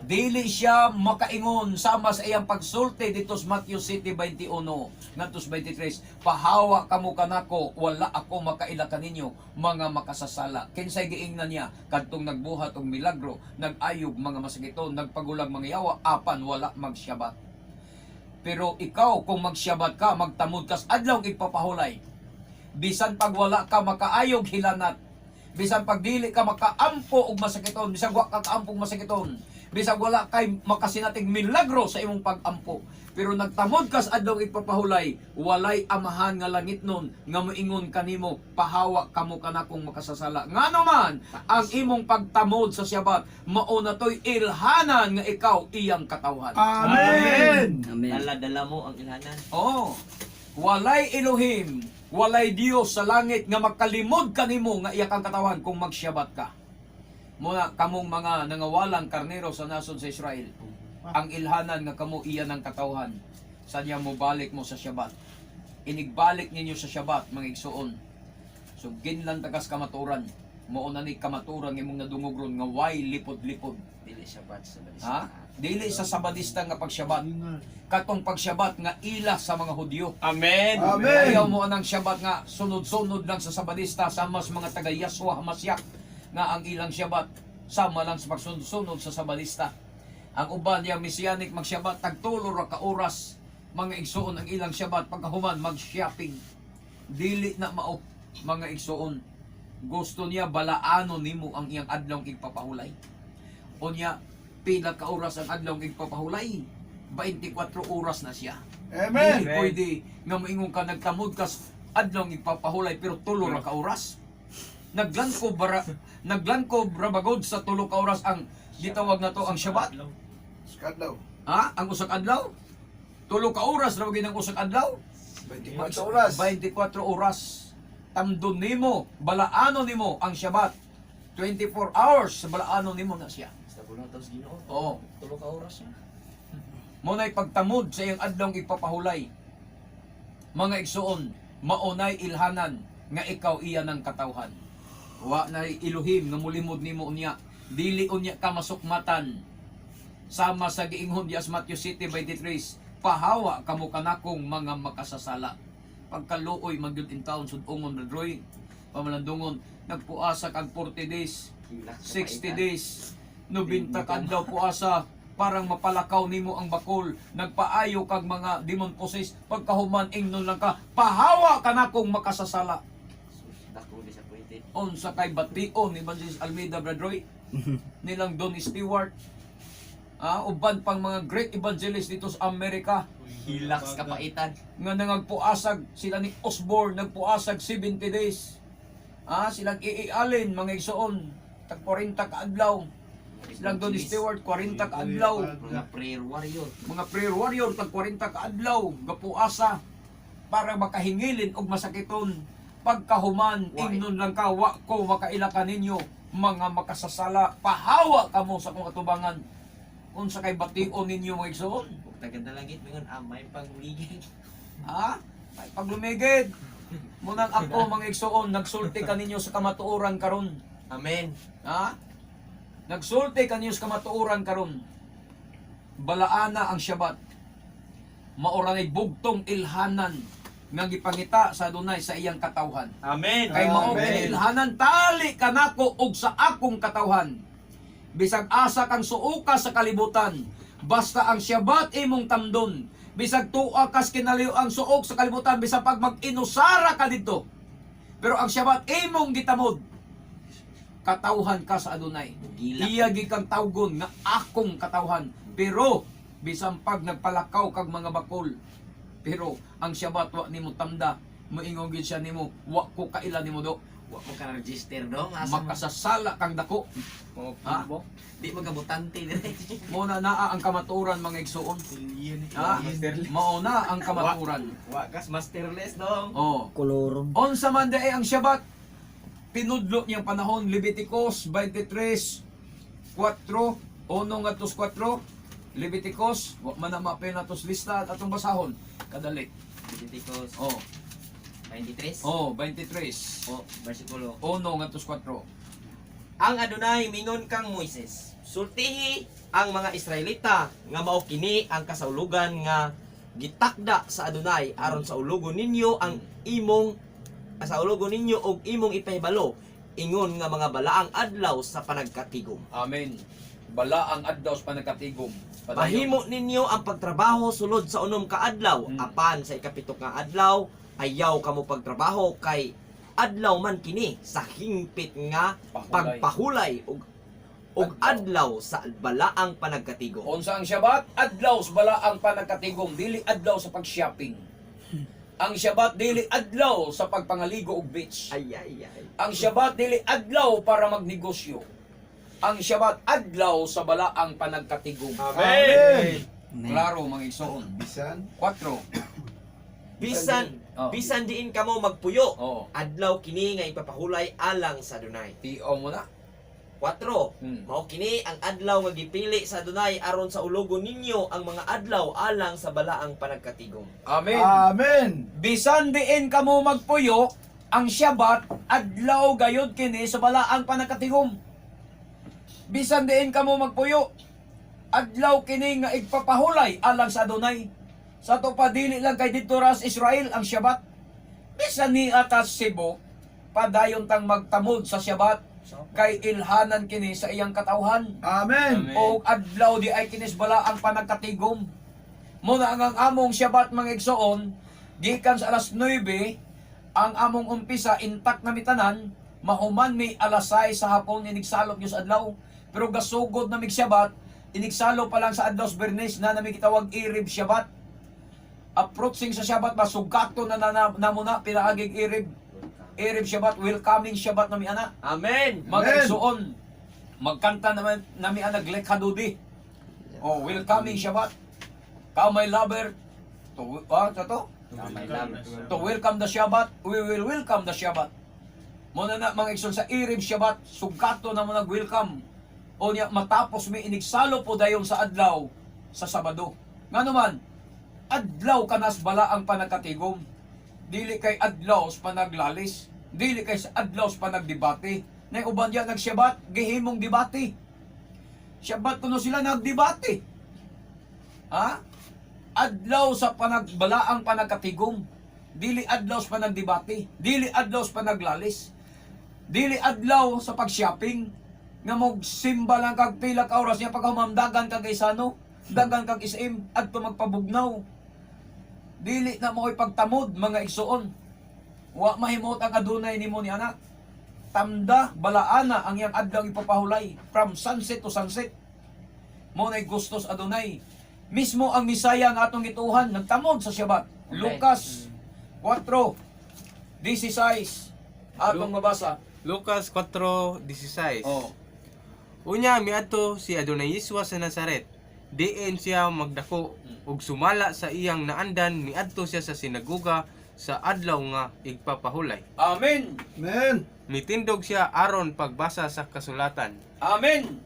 Dili siya makaingon sama sa iyang pagsulti dito sa Matthew 7:21 ngadto sa 23, "Pahawa kamo kanako, wala ako makaila kaninyo, mga makasasala." Kinsay giingnan niya kadtong nagbuhat og milagro, nag-ayog mga masakiton, nagpagulag mga yawa, apan wala magsyabat? Pero ikaw, kung magsyabat ka, magtamod kas adlaw igpapahulay, bisan pag wala ka makaayog hilanat, bisan pag dili ka makaampo og masakiton, bisan wa ka kaampo og masakiton, bisan wala kay makasinating milagro sa imong pagampo, pero nagtamod kas adlaw igpapahulay, walay amahan nga langit nun nga moingon kanimo, "Pahawa kamo kanakong makasasala." Ngano man ang imong pagtamod sa Syabat, mao na to'y ilhanan nga ikaw iyang katawhan. Amen. Amen. Dala-dala mo ang ilhanan. Oh, walay Elohim, walay Dios sa langit nga makalimod kanimo nga iya kang katawan kung magsyabat ka. Muna kamong mga nangawalang karnero sa nasod sa Israel, ang ilhanan nga kamo iya ng katawhan, sa niya mo balik mo sa Syabat. Inigbalik ninyo sa Syabat, mga igsuon. So ginlan tagas kamaturan. Mao na ni kamaturan imong nadungog ron nga way lipod-lipod. Dili siya bat sa Ha? Dili sa Sabadista nga pagsyabat. Katong pagsyabat nga ila sa mga Hudyo. Amen. Amen. Ayaw mo anang Syabat nga sunod-sunod lang sa Sabadista, sama sa mga taga Yaswa Hamasyak nga ang ilang Syabat sama lang sa pagsunod-sunod sa Sabadista. Ang uban yang Mesianic magsyabat tagtulo ra ka oras, mga igsuon, ang ilang Syabat, pagkahuman mag-shopping. Dili na mao, mga igsuon. Gusto niya balaano nimo ang iyang adlong igpapahulay. Unya pila ka oras ang adlong igpapahulay? 24 oras na siya. Amen. Dili pwede nga moingon ka nagtamod ka sa adlaw igpapahulay pero tulo ra ka oras. Naglangkob ra bagod sa tulo ka oras ang gitawag na to ang Shabbat. Skadlaw. Ha? Ang usa ka adlaw? Tulo ka oras ra gyud ang usa ka adlaw? 24 oras. 24 oras. Tamdon nimo, balaano nimo ang Shabbat. 24 hours sa balaano nimo na siya. Basta puno tapos Ginoo. Oo. Tulo ka oras siya. Mo na'y pagtamod sa iyang adlong igpapahulay. Mga igsuon, maunay ilhanan nga ikaw iya ng katawhan. Wa na'y Elohim nga mulimod nimo unya. Dili unya ka masukmatan. Sama sa giingon diya sa Matthew 7:23, "Pahawa kamo kanakong mga makasasala." Pagkaluoy man gyud in town sudongon na droy, pamalandungon, nagpuasa kag 40 days, 60 days, 90 ka adlaw puasa, parang mapalakaw nimo ang bakol, nagpaayo kag mga demon possessed, pagkahuman ingnon lang ka, "Pahawa ka na kung makasasala." Dako di siya pwede. Unsa kay bation ni Evangelist Almeida, Brad Roy, nilang Don Stewart, uban pang mga great evangelist dito sa Amerika Hilaks kapaitan. nga nangagpuasag sila ni Osborne, nagpuasag 70 days, silang E.A. Allen, mga igsoon, tag 40 ka adlaw. Silang Don Stewart, 40 ka adlaw. Mga prayer warrior. Mga prayer warrior, tag 40 ka adlaw gapuasa para makahingilin og masakiton. Pagkahuman Why? ingnon lang ka, "Wa ko makaila kaninyo, mga makasasala, pahawa kamo sa akong atubangan." Unsa kay bation ninyo, mga igsoon? Ug tagad na langit mingon ah, may pagligid. Ha? May paglumigid. Munang ako, mga igsoon, nagsulti kaninyo sa kamatuoran karon. Amen. Ha? Nagsulti kaninyo sa kamatuoran karon. Balaana ang Syabat. Maoranay bugtong ilhanan nga gipangita sa Adunay sa iyang katawhan. Amen. Kay mao Amen. kini ilhanan tali kanako og sa akong katawhan. Bisag asa kang suoka sa kalibutan, basta ang Syabat imong tamdon. Bisag tuwa kas kinaliw ang suok sa kalibutan, bisag pag mag-inusara ka didto. Pero ang Syabat imong gitamod. Katawhan ka sa Adunay. Gila. Iya gikang tawgon nga akong katawhan. Pero bisan pag nagpalakaw kag mga bakol, pero ang Syabat wa nimo tamda, moingon gyud siya nimo, wa ko kaila nimo do. Wa mo ka register do. Asa mo? Makasasala kang dako. Ha? Di mo kabutante dire. Mao na naa ang kamatuoran, mga igsuon. Alien. Ha? Mao na ang kamatuoran. Wa kas masterless dong. Oh. Kolorum. Unsa man dae ang Syabat? Pinudlo niyang panahon, Leviticus 23:4, 1 ngadto 4. Leviticus, wa man na maapil natos lista at atong basahon kadali. Leviticus Oh, 23. oh, 23. Oh, versikulo. 1 ngadto 4. Ang Adonai mingon kang Moises, sultihi ang mga Israelita nga mao kini ang kasaulugan nga gitakda sa Adonai aron sa ulugon ninyo ang imong sa ulugon ninyo og imong ipahibalo ingon nga mga balaang adlaw sa panagkatigom. Amen. Bala ang adlaw sa panagkatigom. Padayon. Mahimo ninyo ang pagtrabaho sulod sa unom ka adlaw, apan sa ikapito nga adlaw ayaw kamo pagtrabaho kay adlaw man kini sa hingpit nga Pahulay. pagpahulay og adlaw sa balaang panagkatigom. Unsa ang Syabat? Adlaw sa balaang panagkatigom, dili adlaw sa pag-shopping. Ang Syabat dili adlaw sa pagpangaligo og beach. Ay ay ay. Ang Syabat dili adlaw para magnegosyo. Ang Syabat adlaw sa balaang panagkatigom. Amen. Klaro, mga igsoon. Bisan 4. Bisan bisan diin kamo magpuyo. Adlaw kini nga ipapahulay alang sa Adonai. Tio mo na. 4. Mao kini ang adlaw nga gipili sa Adonai aron sa ulogon ninyo ang mga adlaw alang sa balaang panagkatigom. Amen. Amen. Bisan diin kamo magpuyo, ang Syabat adlaw gayod kini sa balaang panagkatigom. Bisan diin kamo magpuyo, adlaw kini nga igpapahulay alang sa Adonai. Sa ato pa dili lang kay didto ra sa Israel ang Syabat. Bisan ni atas Cebu, padayon tang magtamod sa Syabat kay ilhanan kini sa iyang katawhan. Amen. O adlaw di ay kinis bala ang panagkatigom. Muna ang among Syabat, mga igsoon, gikan sa alas 9, ang among umpisa intak na mitanan, mahuman mi alas 6 sa hapon inigsalop sa adlaw. Pero gasugod na mig Syabat, inigsalo pa lang sa adlaw sa Bernes na nami gitawag Irib Syabat. Approaching sa Syabat ba sugato na na, na, na muna pinaagig Irib. Irib Syabat, welcoming Syabat na mi ana. Amen. Mga Amen. igsoon, magkanta naman nami ang naglekadudi. Oh, welcoming Shabbat. Kamay lover to to Kamay lover. to welcome the Shabbat, we will welcome the Shabbat. Muna na, mga igsoon, sa Irib Shabbat, sugato na mo nag-welcome. O niya, matapos may inigsalo po dayon sa adlaw sa Sabado. Nga naman, adlaw kanas bala ang panagkatigom. Dili kay adlaw sa panaglalis. Dili kay sa adlaw sa panagdebate. Nay uban diya nagsyabat, gihimong debate. Syabat kuno sila nagdebate. Ha? Adlaw sa panagbalaang panagkatigom. Dili adlaw sa panagdebate. Dili adlaw sa panaglalis. Dili adlaw sa pag-shopping. Nga mogsimba lang kag pila ka oras niya pagkahumamdagan kag isano, dagan kag SM adto magpabugnaw. Dili na mo'y pagtamod, mga igsoon. Wa mahimot ang adunay nimo ni anak. Tamda balaana ang iyang adlaw ipapahulay from sunset to sunset. Mo nay gustos adunay. Mismo ang Misaya nga atong gituhan nagtamod sa Syabat. Amen. Lucas 4:16 atong mabasa. Lucas 4:16. Oh. Unya miadto si Adonai Yiswa sa Nazaret. Diin siya magdako ug sumala sa iyang naandan miadto siya sa sinagoga sa adlaw nga igpapahulay. Amen. Amen. Mitindog siya aron pagbasa sa kasulatan. Amen.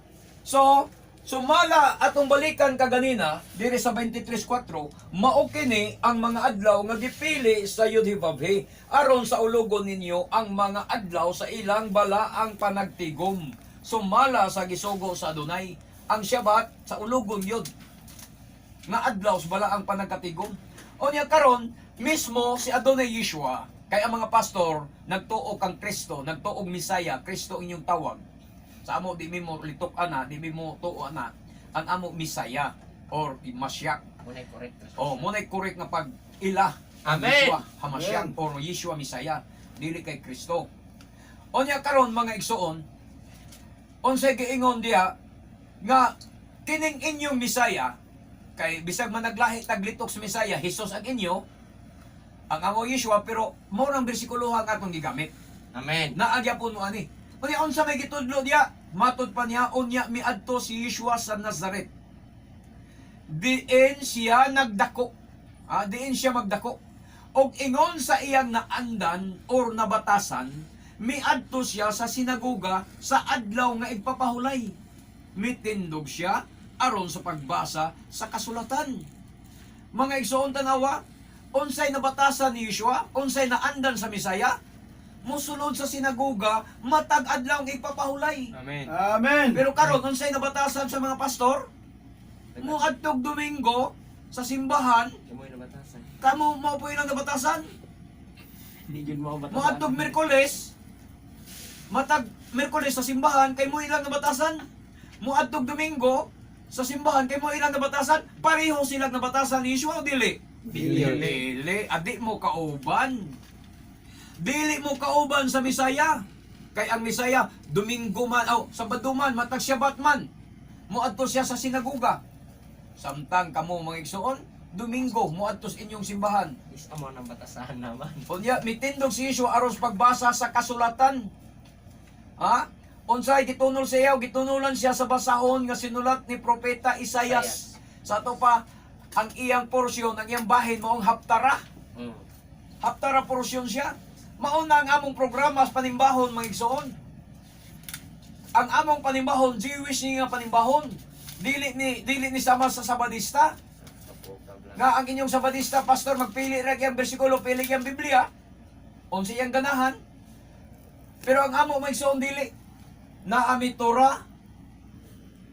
So, Sumala atong balikan kaganina diri sa 23:4, mao kini ang mga adlaw nga gipili sa Yudhibabhe aron sa ulugon ninyo ang mga adlaw sa ilang balaang panagtigom. Sumala sa gisugo sa Adonai ang Syabat sa ulugon yun nga adlaw sa balaang panagkatigom. O niya karon mismo si Adonai Yeshua, kay ang mga pastor nagtuo kang Kristo, nagtuog Misaya, Kristo inyong tawag. Sa amo di mi mo litok ana, di mi mo tuo ana, ang amo Misaya or Masyak. Muna'y correct. Oh, mo na correct nga pag ila ang Amen. Yeshua Hamasyak or Yeshua Misaya, dili kay Kristo. O niya karon, mga igsoon, unsay giingon diha nga kining inyong Misaya, kay bisag man naglahi taglitok sa Misaya, Hesus ang inyo, ang amo Yeshua, pero mao nang bersikulo ang atong gigamit. Amen. Naagya po no ani. Unya unsa may gitudlo diya? Matod pa niya, unya miadto si Yeshua sa Nazaret. Diin siya nagdako. Ah, diin siya magdako. Og ingon sa iyang naandan or nabatasan, miadto siya sa sinagoga sa adlaw nga igpapahulay. Mitindog siya aron sa pagbasa sa kasulatan. Mga igsoon, tanawa, unsay nabatasan ni Yeshua, unsay naandan sa Misaya, musulod sa sinagoga matag adlaw ang igpapahulay. Amen. Amen. Pero karon, unsay nabatasan sa mga pastor? Muadtog Domingo sa simbahan, Kamoy nabatasan. kamo mao po ilang nabatasan. Di jud mo batasan. Muadtog Miyerkules, matag Miyerkules sa simbahan kay mo ilang nabatasan. Muadtog Domingo sa simbahan kay mo ilang nabatasan. Pareho silang nabatasan ni Yeshua o dili? Dili. Dili. Adi mo kauban. Dili mo kauban sa Misaya. Kay ang Misaya, Domingo man, oh, Sabado man, matag Syabat man, muadto siya sa sinagoga. Samtang kamo, mga igsoon, Domingo, muadto sa inyong simbahan. Is amo nang batasan naman. Unya, mitindog si Yeshua aron sa pagbasa sa kasulatan. Ha? Unsay gitunol siya, gitunulan siya sa basahon nga sinulat ni propeta Isayas. Sa ato pa ang iyang porsyon, ang iyang bahin maong haptara. Haptara porsyon siya. Mauna ang among programa sa panimbahon, mga igsoon. Ang among panimbahon, Jewish ni nga panimbahon. Dili ni sama sa Sabadista. Nga ang inyong Sabadista, pastor, magpili ra iyang bersikulo, pili iyang Biblia. Unsa iyang ganahan. Pero ang amo, mga igsoon, dili. Naami Torah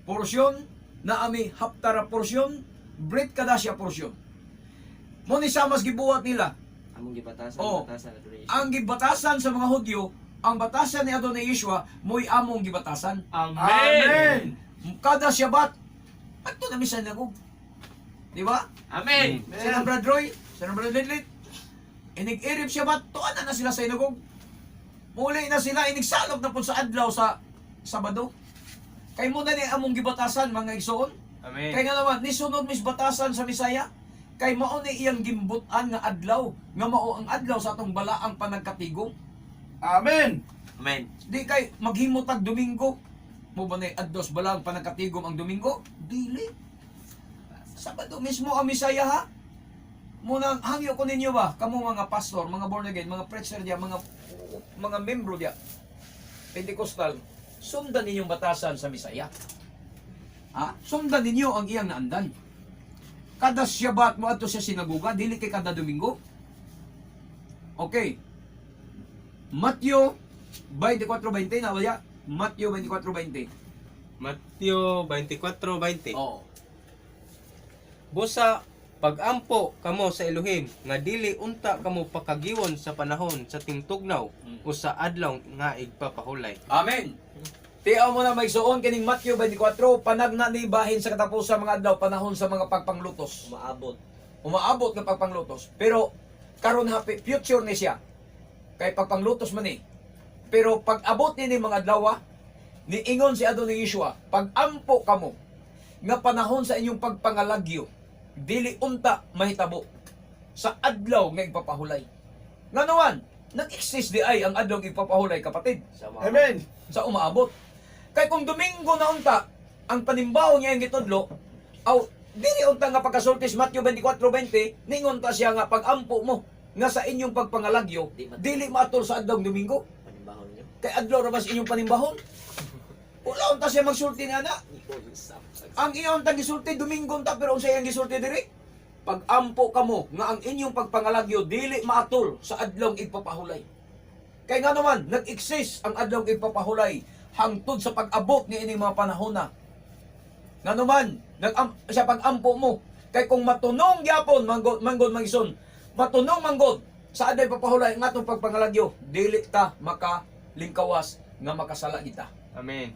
porsyon, naami Haptara porsyon, Brit Kadasya porsyon. Mo ni samas gibuhat nila. Among gibatasan, Oh. batasan adoration. Ang gibatasan sa mga Hudyo, ang batasan ni Adonai Yeshua, mo'y among gibatasan. Amen. Kada Syabat, adto na mi sa sinagog. Di ba? Amen. Sila Brad Roy, sila Brad Lidlit. Inig-irip Syabat, tuan na na sila sa inugog. Muli na sila, inigsalog na po sa adlaw sa Sabado. Kay mo na ni among gibatasan, mga igsoon. Amen. Kay nga naman, nisunod mis batasan sa Misaya. Kay mao ni iyang gimbutan nga adlaw, nga mao ang adlaw sa atong balaang panagkatigong. Amen. Amen. Di kay maghimo tag Domingo. Mo ba ni addos balaang panagkatigom ang Domingo? Dili. Sabado mismo ang Misaya, ha. Munang hangyo ko ninyo ba, kamo mga pastor, mga born again, mga preacher diya, mga membro diya, Pentecostal, sundan ninyong batasan sa Misaya. Ha? Sundan ninyo ang iyang naandan. Kada Syabat mo adto sa sinagoga, dili kay kada Domingo. Okay. Matthew 24:20 na wala. Matthew 24:20. Mateo 24:20. Oo. Busa pagampo kamo sa Elohim nga dili unta kamo pakagiwon sa panahon sa tingtugnaw o sa adlaw nga igpapahulay. Amen. Tiaw mo na may suon kining Matthew 24, panagna ni bahin sa katapusan mga adlaw, panahon sa mga pagpanglutos. Umaabot. Umaabot ng pagpanglutos. Pero karon happy future ni siya. Kay pagpanglutos man ni. Pero pag abot ni ni mga adlaw, ni ingon si Adonai Yeshua, pag-ampo kamo nga panahon sa inyong pagpangalagyo, dili unta mahitabo sa adlaw nga igpapahulay. Nganuan, nag-exist di ay ang adlaw nga igpapahulay, kapatid, Sa umaabot. Amen. sa umaabot. Kay kung Domingo na unta, ang panimbaho niya ang gitudlo, aw dili unta nga pagkasultis Matthew 24:20, ningon ta siya nga pag-ampo mo nga sa inyong pagpangalagyo, Di dili maatol sa adlaw Domingo. Panimbahon niyo. Kay adlaw ra ba sa inyong panimbahon? Wala unta siya magsulti na na. Ang iyon tang gisulti Domingo unta, pero unsa iyang gisulti diri? Pag-ampo kamo nga ang inyong pagpangalagyo dili maatol sa adlong igpapahulay. Kay nga naman nag-exist ang adlong igpapahulay hangtod sa pag-abot ni ining mga panahona. Nga naman nag sa pag-ampo mo kay kung matunong gyapon manggod manggod mangison, matunong manggod sa adlong igpapahulay ang atong pagpangalagyo, dili ta makalingkawas nga makasala kita, Amen.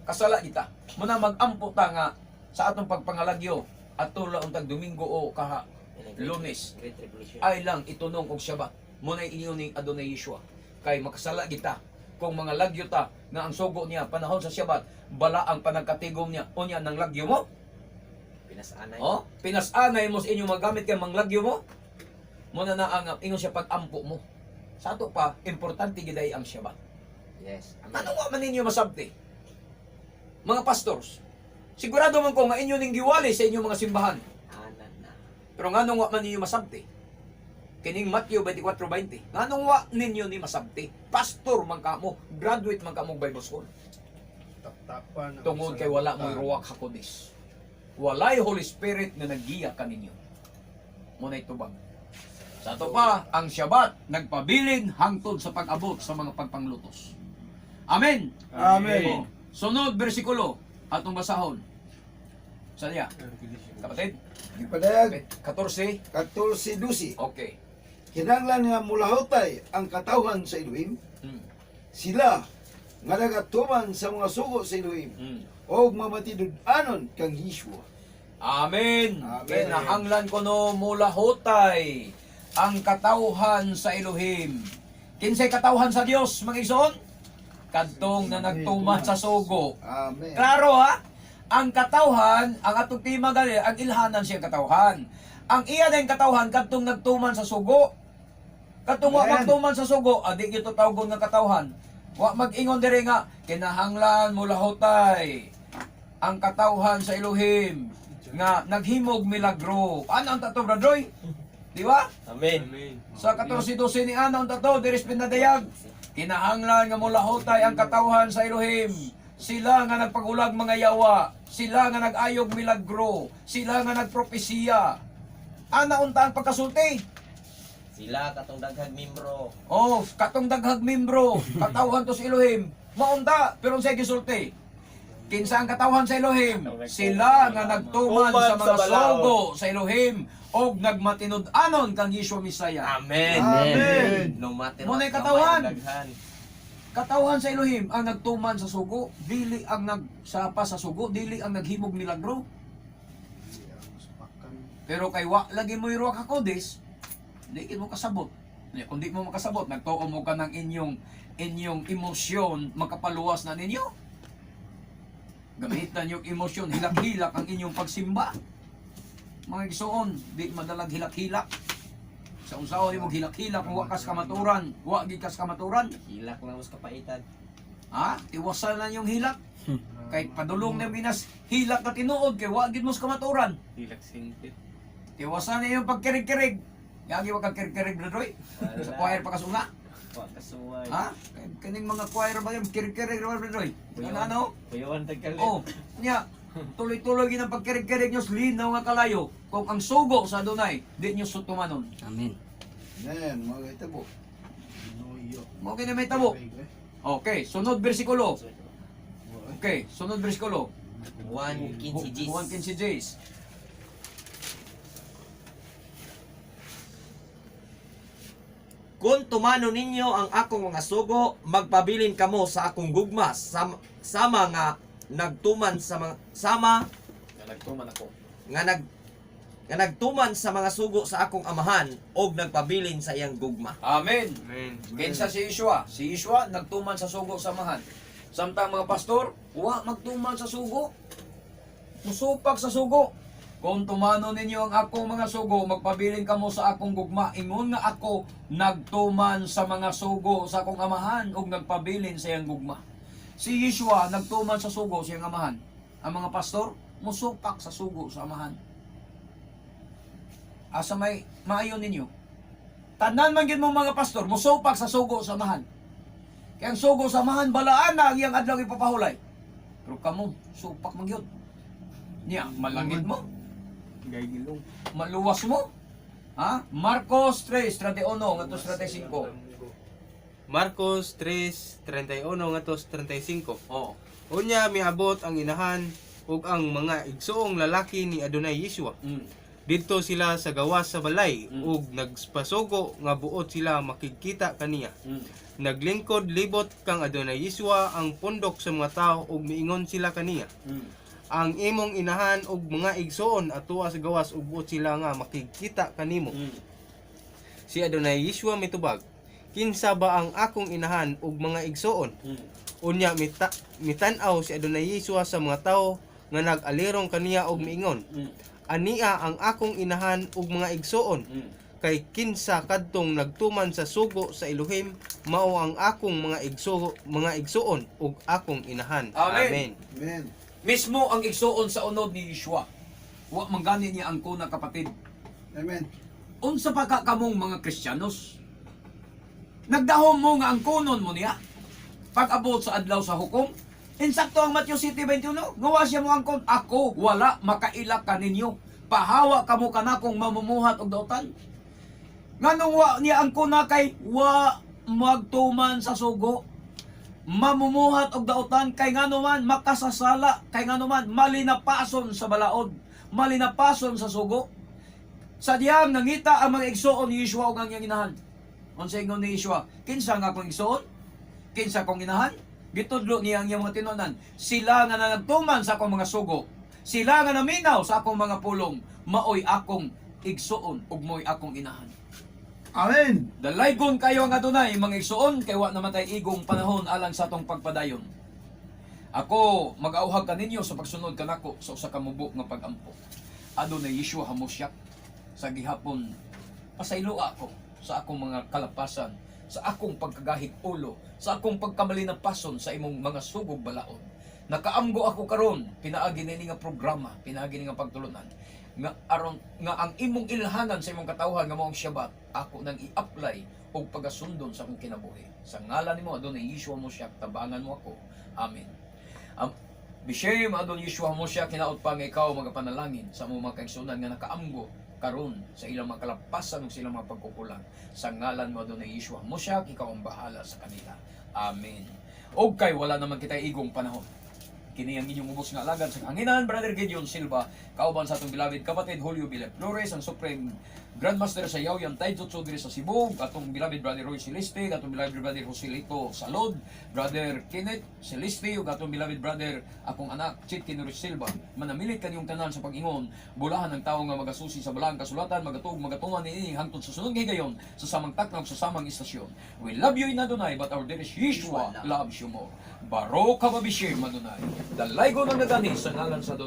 kasala kita. Muna mag-ampo ta nga sa atong pagpangalagyo ato la untag Domingo o kaha Lunes Great Tribulation. ay lang itunong og Syabat. Muna inyo ning Adonai Yeshua. Kay makasala kita kung mga lagyo ta nga ang sugo niya panahon sa Syabat bala ang panagkatigom niya unya nang lagyo mo. Pinasanay. Oh, pinasanay mo sa inyong magamit kay manglagyo mo. Muna na ang ingon siya pag-ampo mo. Sa ato pa importante giday ang Syabat. Yes. Amen. Ano wa man ninyo masabti? Mga pastors, sigurado man ko nga inyo ning giwali sa inyong mga simbahan. Anan na. Pero nganong wa man ninyo masabti? Kining Matthew 24:20. Nganong wa ninyo ni masabti? Pastor man kamo, graduate man kamo Bible school. Taptapan ang Tungod kay wala mo'y ruwak hakodis. Walay Holy Spirit nga naggiya kaninyo. Muna'y tubag. Sa ato pa, ang Syabat nagpabilin hangtod sa pag-abot sa mga pagpanglutos. Amen. Amen. Oh, sunod bersikulo atong basahon. Sa niya, kapatid? Gipadayag 14. 14:12. Okay. Kinahanglan nga mulahutay ang katawhan sa Elohim, sila nga nagatuman sa mga sugo sa Elohim og mamatinud-anon kang Yeshua. Amen. Amen. Kinahanglan ko no mulahutay ang katawhan sa Elohim. Kinsay katawhan sa Dios, mga igsoon? Kadtong na nagtuman sa sugo. Amen. Klaro ha? Ang katawhan, ang atong tema gali, ang ilhanan siyang katawhan. Ang iya din katawhan kadtong nagtuman sa sugo. Kadtong wa Amen. magtuman sa sugo, adi gyud to tawgon nga katawhan. Wa mag-ingon diri nga kinahanglan mulahutay ang katawhan sa Elohim nga naghimog milagro. Ano ang tato, Brad Roy? Di ba? Amen. Amen. Sa 14:12 ni Ana ang tato, diris pinadayag. Kinahanglan nga mulahutay ang katawhan sa Elohim. Sila nga nagpagulag mga yawa, sila nga nag-ayog milagro, sila nga nagpropesiya. Ana unta ang pagkasulti. Sila katong daghag membro. Oh, katong daghag membro, katawhan to sa Elohim. Maunta, pero unsay gisulti? Kinsa ang katawhan sa Elohim? Sila nga nagtuman sa mga sugo sa Elohim og nagmatinud-anon kang Yeshua Mesaya. Amen. Amen. No matter Muna'y what, katawan. gamay ang daghan. Katawhan sa Elohim ang nagtuman sa sugo, dili ang nagsapa sa sugo, dili ang naghimog milagro. Pero kay wa lagi mo ruwak hakodis, di gid mo kasabot. Nya, kung di mo makasabot, nagtuo mo ka ng inyong inyong emosyon makapaluwas na ninyo. Gamitan yung emosyon, hilak-hilak ang inyong pagsimba. Mga igsoon, di madalag hilak-hilak. Sa unsaon mo hilak-hilak kung wa kas kamaturan, wa gid kas kamaturan. Hilak lang mas kapaitan. Ha? Tiwasan na yung hilak. Kay padulong na binas, hilak na tinuod kay wa gid mo sa kamaturan. Hilak singpit. Tiwasan na yung pagkirig-kirig. Yagi wa kang kirig-kirig, Brad Roy. Sa choir pa kasunga. Wa kasuway. Ha? Kaning mga choir ba yung kirig-kirig ra Brad Roy? Ano ano? Kuyawan tagkalit. Oh, nya tuloy-tuloy gid ang pagkirig-kirig nyo, linaw nga kalayo. Kung ang sugo sa Adonai, di nyo sutumanon. Amen. Amen. Mga itabo. Mo kini may tabo. Okay, sunod bersikulo. Okay, sunod bersikulo. 1:15 Gs. 1:15 Gs. Kung tumano ninyo ang akong mga sugo, magpabilin kamo sa akong gugma sama nga nagtuman sa mga sama Nagtuman ako. nga nag nga nagtuman sa mga sugo sa akong amahan og nagpabilin sa iyang gugma. Amen. Amen. Kinsa si Yeshua? Si Yeshua nagtuman sa sugo sa amahan. Samtang mga pastor, wa magtuman sa sugo. Musupak sa sugo. Kung tumano ninyo ang akong mga sugo, magpabilin kamo sa akong gugma. Ingon nga ako nagtuman sa mga sugo sa akong amahan ug nagpabilin sa iyang gugma. Si Yeshua nagtuman sa sugo sa iyang amahan. Ang mga pastor, musupak sa sugo sa amahan. Asa may maayo ninyo? Tanan man gyud mo mga pastor, musupak sa sugo sa amahan. Kaya ang sugo sa amahan, balaan na ang iyang adlaw ipapahulay. Pero kamo, supak man gyud. Niya, malangit mo, Gay gilong. Maluwas mo. Ha? Marcos 3:31 ngadto sa 35. Marcos 3:31 ngadto sa 35. Oh. Unya miabot ang inahan ug ang mga igsuong lalaki ni Adonai Yeshua. Didto sila sa gawas sa balay ug nagpasugo nga buot sila makigkita kaniya. Naglingkod libot kang Adonai Yeshua ang pundok sa mga tao ug miingon sila kaniya. Ang imong inahan ug mga igsuon atoa sa gawas ug buot sila nga makigkita kanimo. Si Adonai Yeshua mitubag, "Kinsa ba ang akong inahan ug mga igsuon?" Unya mitan-aw si Adonai Yeshua sa mga tawo nga nag-alirong kaniya og miingon, "Ania ang akong inahan ug mga igsuon. Kay kinsa kadtong nagtuman sa sugo sa Elohim, mao ang akong mga igsuon ug akong inahan." Amen. Amen. Mismo ang igsuon sa unod ni Yeshua. Wa man gani niya ang kuna, kapatid. Amen. Unsa pa ka kamong mga Kristiyanos? Nagdahom mo nga ang kunon mo niya. Pag-abot sa adlaw sa hukom, insakto ang Matthew 7:21, gawa siya mo angkon, "Ako wala makaila kaninyo. Pahawa kamo kanakong mamumuhat og dautan." Nganong wa niya ang kuna? Kay wa magtuman sa sugo. Mamumuhat og dautan kay ngano man makasasala, kay ngano man malinapason sa balaod, malinapason sa sugo. Sa diyang nangita ang mga igsuon ni Yeshua ug ang iyang inahan. Unsa ingon ni Yeshua? "Kinsa nga akong igsuon? Kinsa akong inahan?" Gitudlo niya ang iyang mga tinunan. "Sila nga nagtuman sa akong mga sugo, sila nga naminaw sa akong mga pulong, maoy akong igsuon ug maoy akong inahan." Amen. Dalaygon kayo ang adunay mga igsuon, kay wa naman tay igong panahon alang sa atong pagpadayon. Ako mag-auhag kaninyo sa pagsunod kanako sa usa ka mubo nga pag-ampo. Adonai Yeshua Hamosyak, sa gihapon pasayloa ako sa akong mga kalapasan, sa akong pagkagahig ulo, sa akong pagkamalinapason sa imong mga sugog balaod. Nakaamgo ako karon pinaagi nini nga programa, pinaagi ni nga pagtulunan nga aron nga ang imong ilhanan sa imong katawhan nga mao ang Shabbat, ako nang i-apply og pagasundon sa akong kinabuhi. Sa ngalan nimo, Adonai Yeshua Moshiach, tabangan mo ako. Amen. Bishem Adon Yeshua Moshiach, hinaot pa nga ikaw magapanalangin sa among mga kaigsuonan nga nakaamgo karon sa ilang mga kalapasan ug sa ilang mga pagkukulang. Sa ngalan mo, Adonai Yeshua Moshiach, ikaw ang bahala sa kanila. Amen. Og kay wala naman kita igong panahon. Kini ang inyong ubos nga alagad sa kahanginan, Brother Gideon Silva, kauban sa atong beloved kapatid Julio Villar Flores, ang Supreme Grandmaster sa Yaoyang Taijutsu diri sa Cebu, atong beloved Brother Roy Celeste, atong beloved Brother Joselito Salod, Brother Kenneth Celeste, ug atong beloved brother, akong anak, Chit Kinuris Silva. Manamilit kanyong tanan sa pag-ingon, bulahan ang tao nga magasusi sa balaang kasulatan, magatug, magatuman niini hangtod sa sunod nga higayon, sa samang takna ug sa samang istasyon. We love you in Adonai, but our dearest Yeshua loves you more. Baruch haba b'shem Adonai. Dalaygon ang nagani sa ngalan sa Adonai.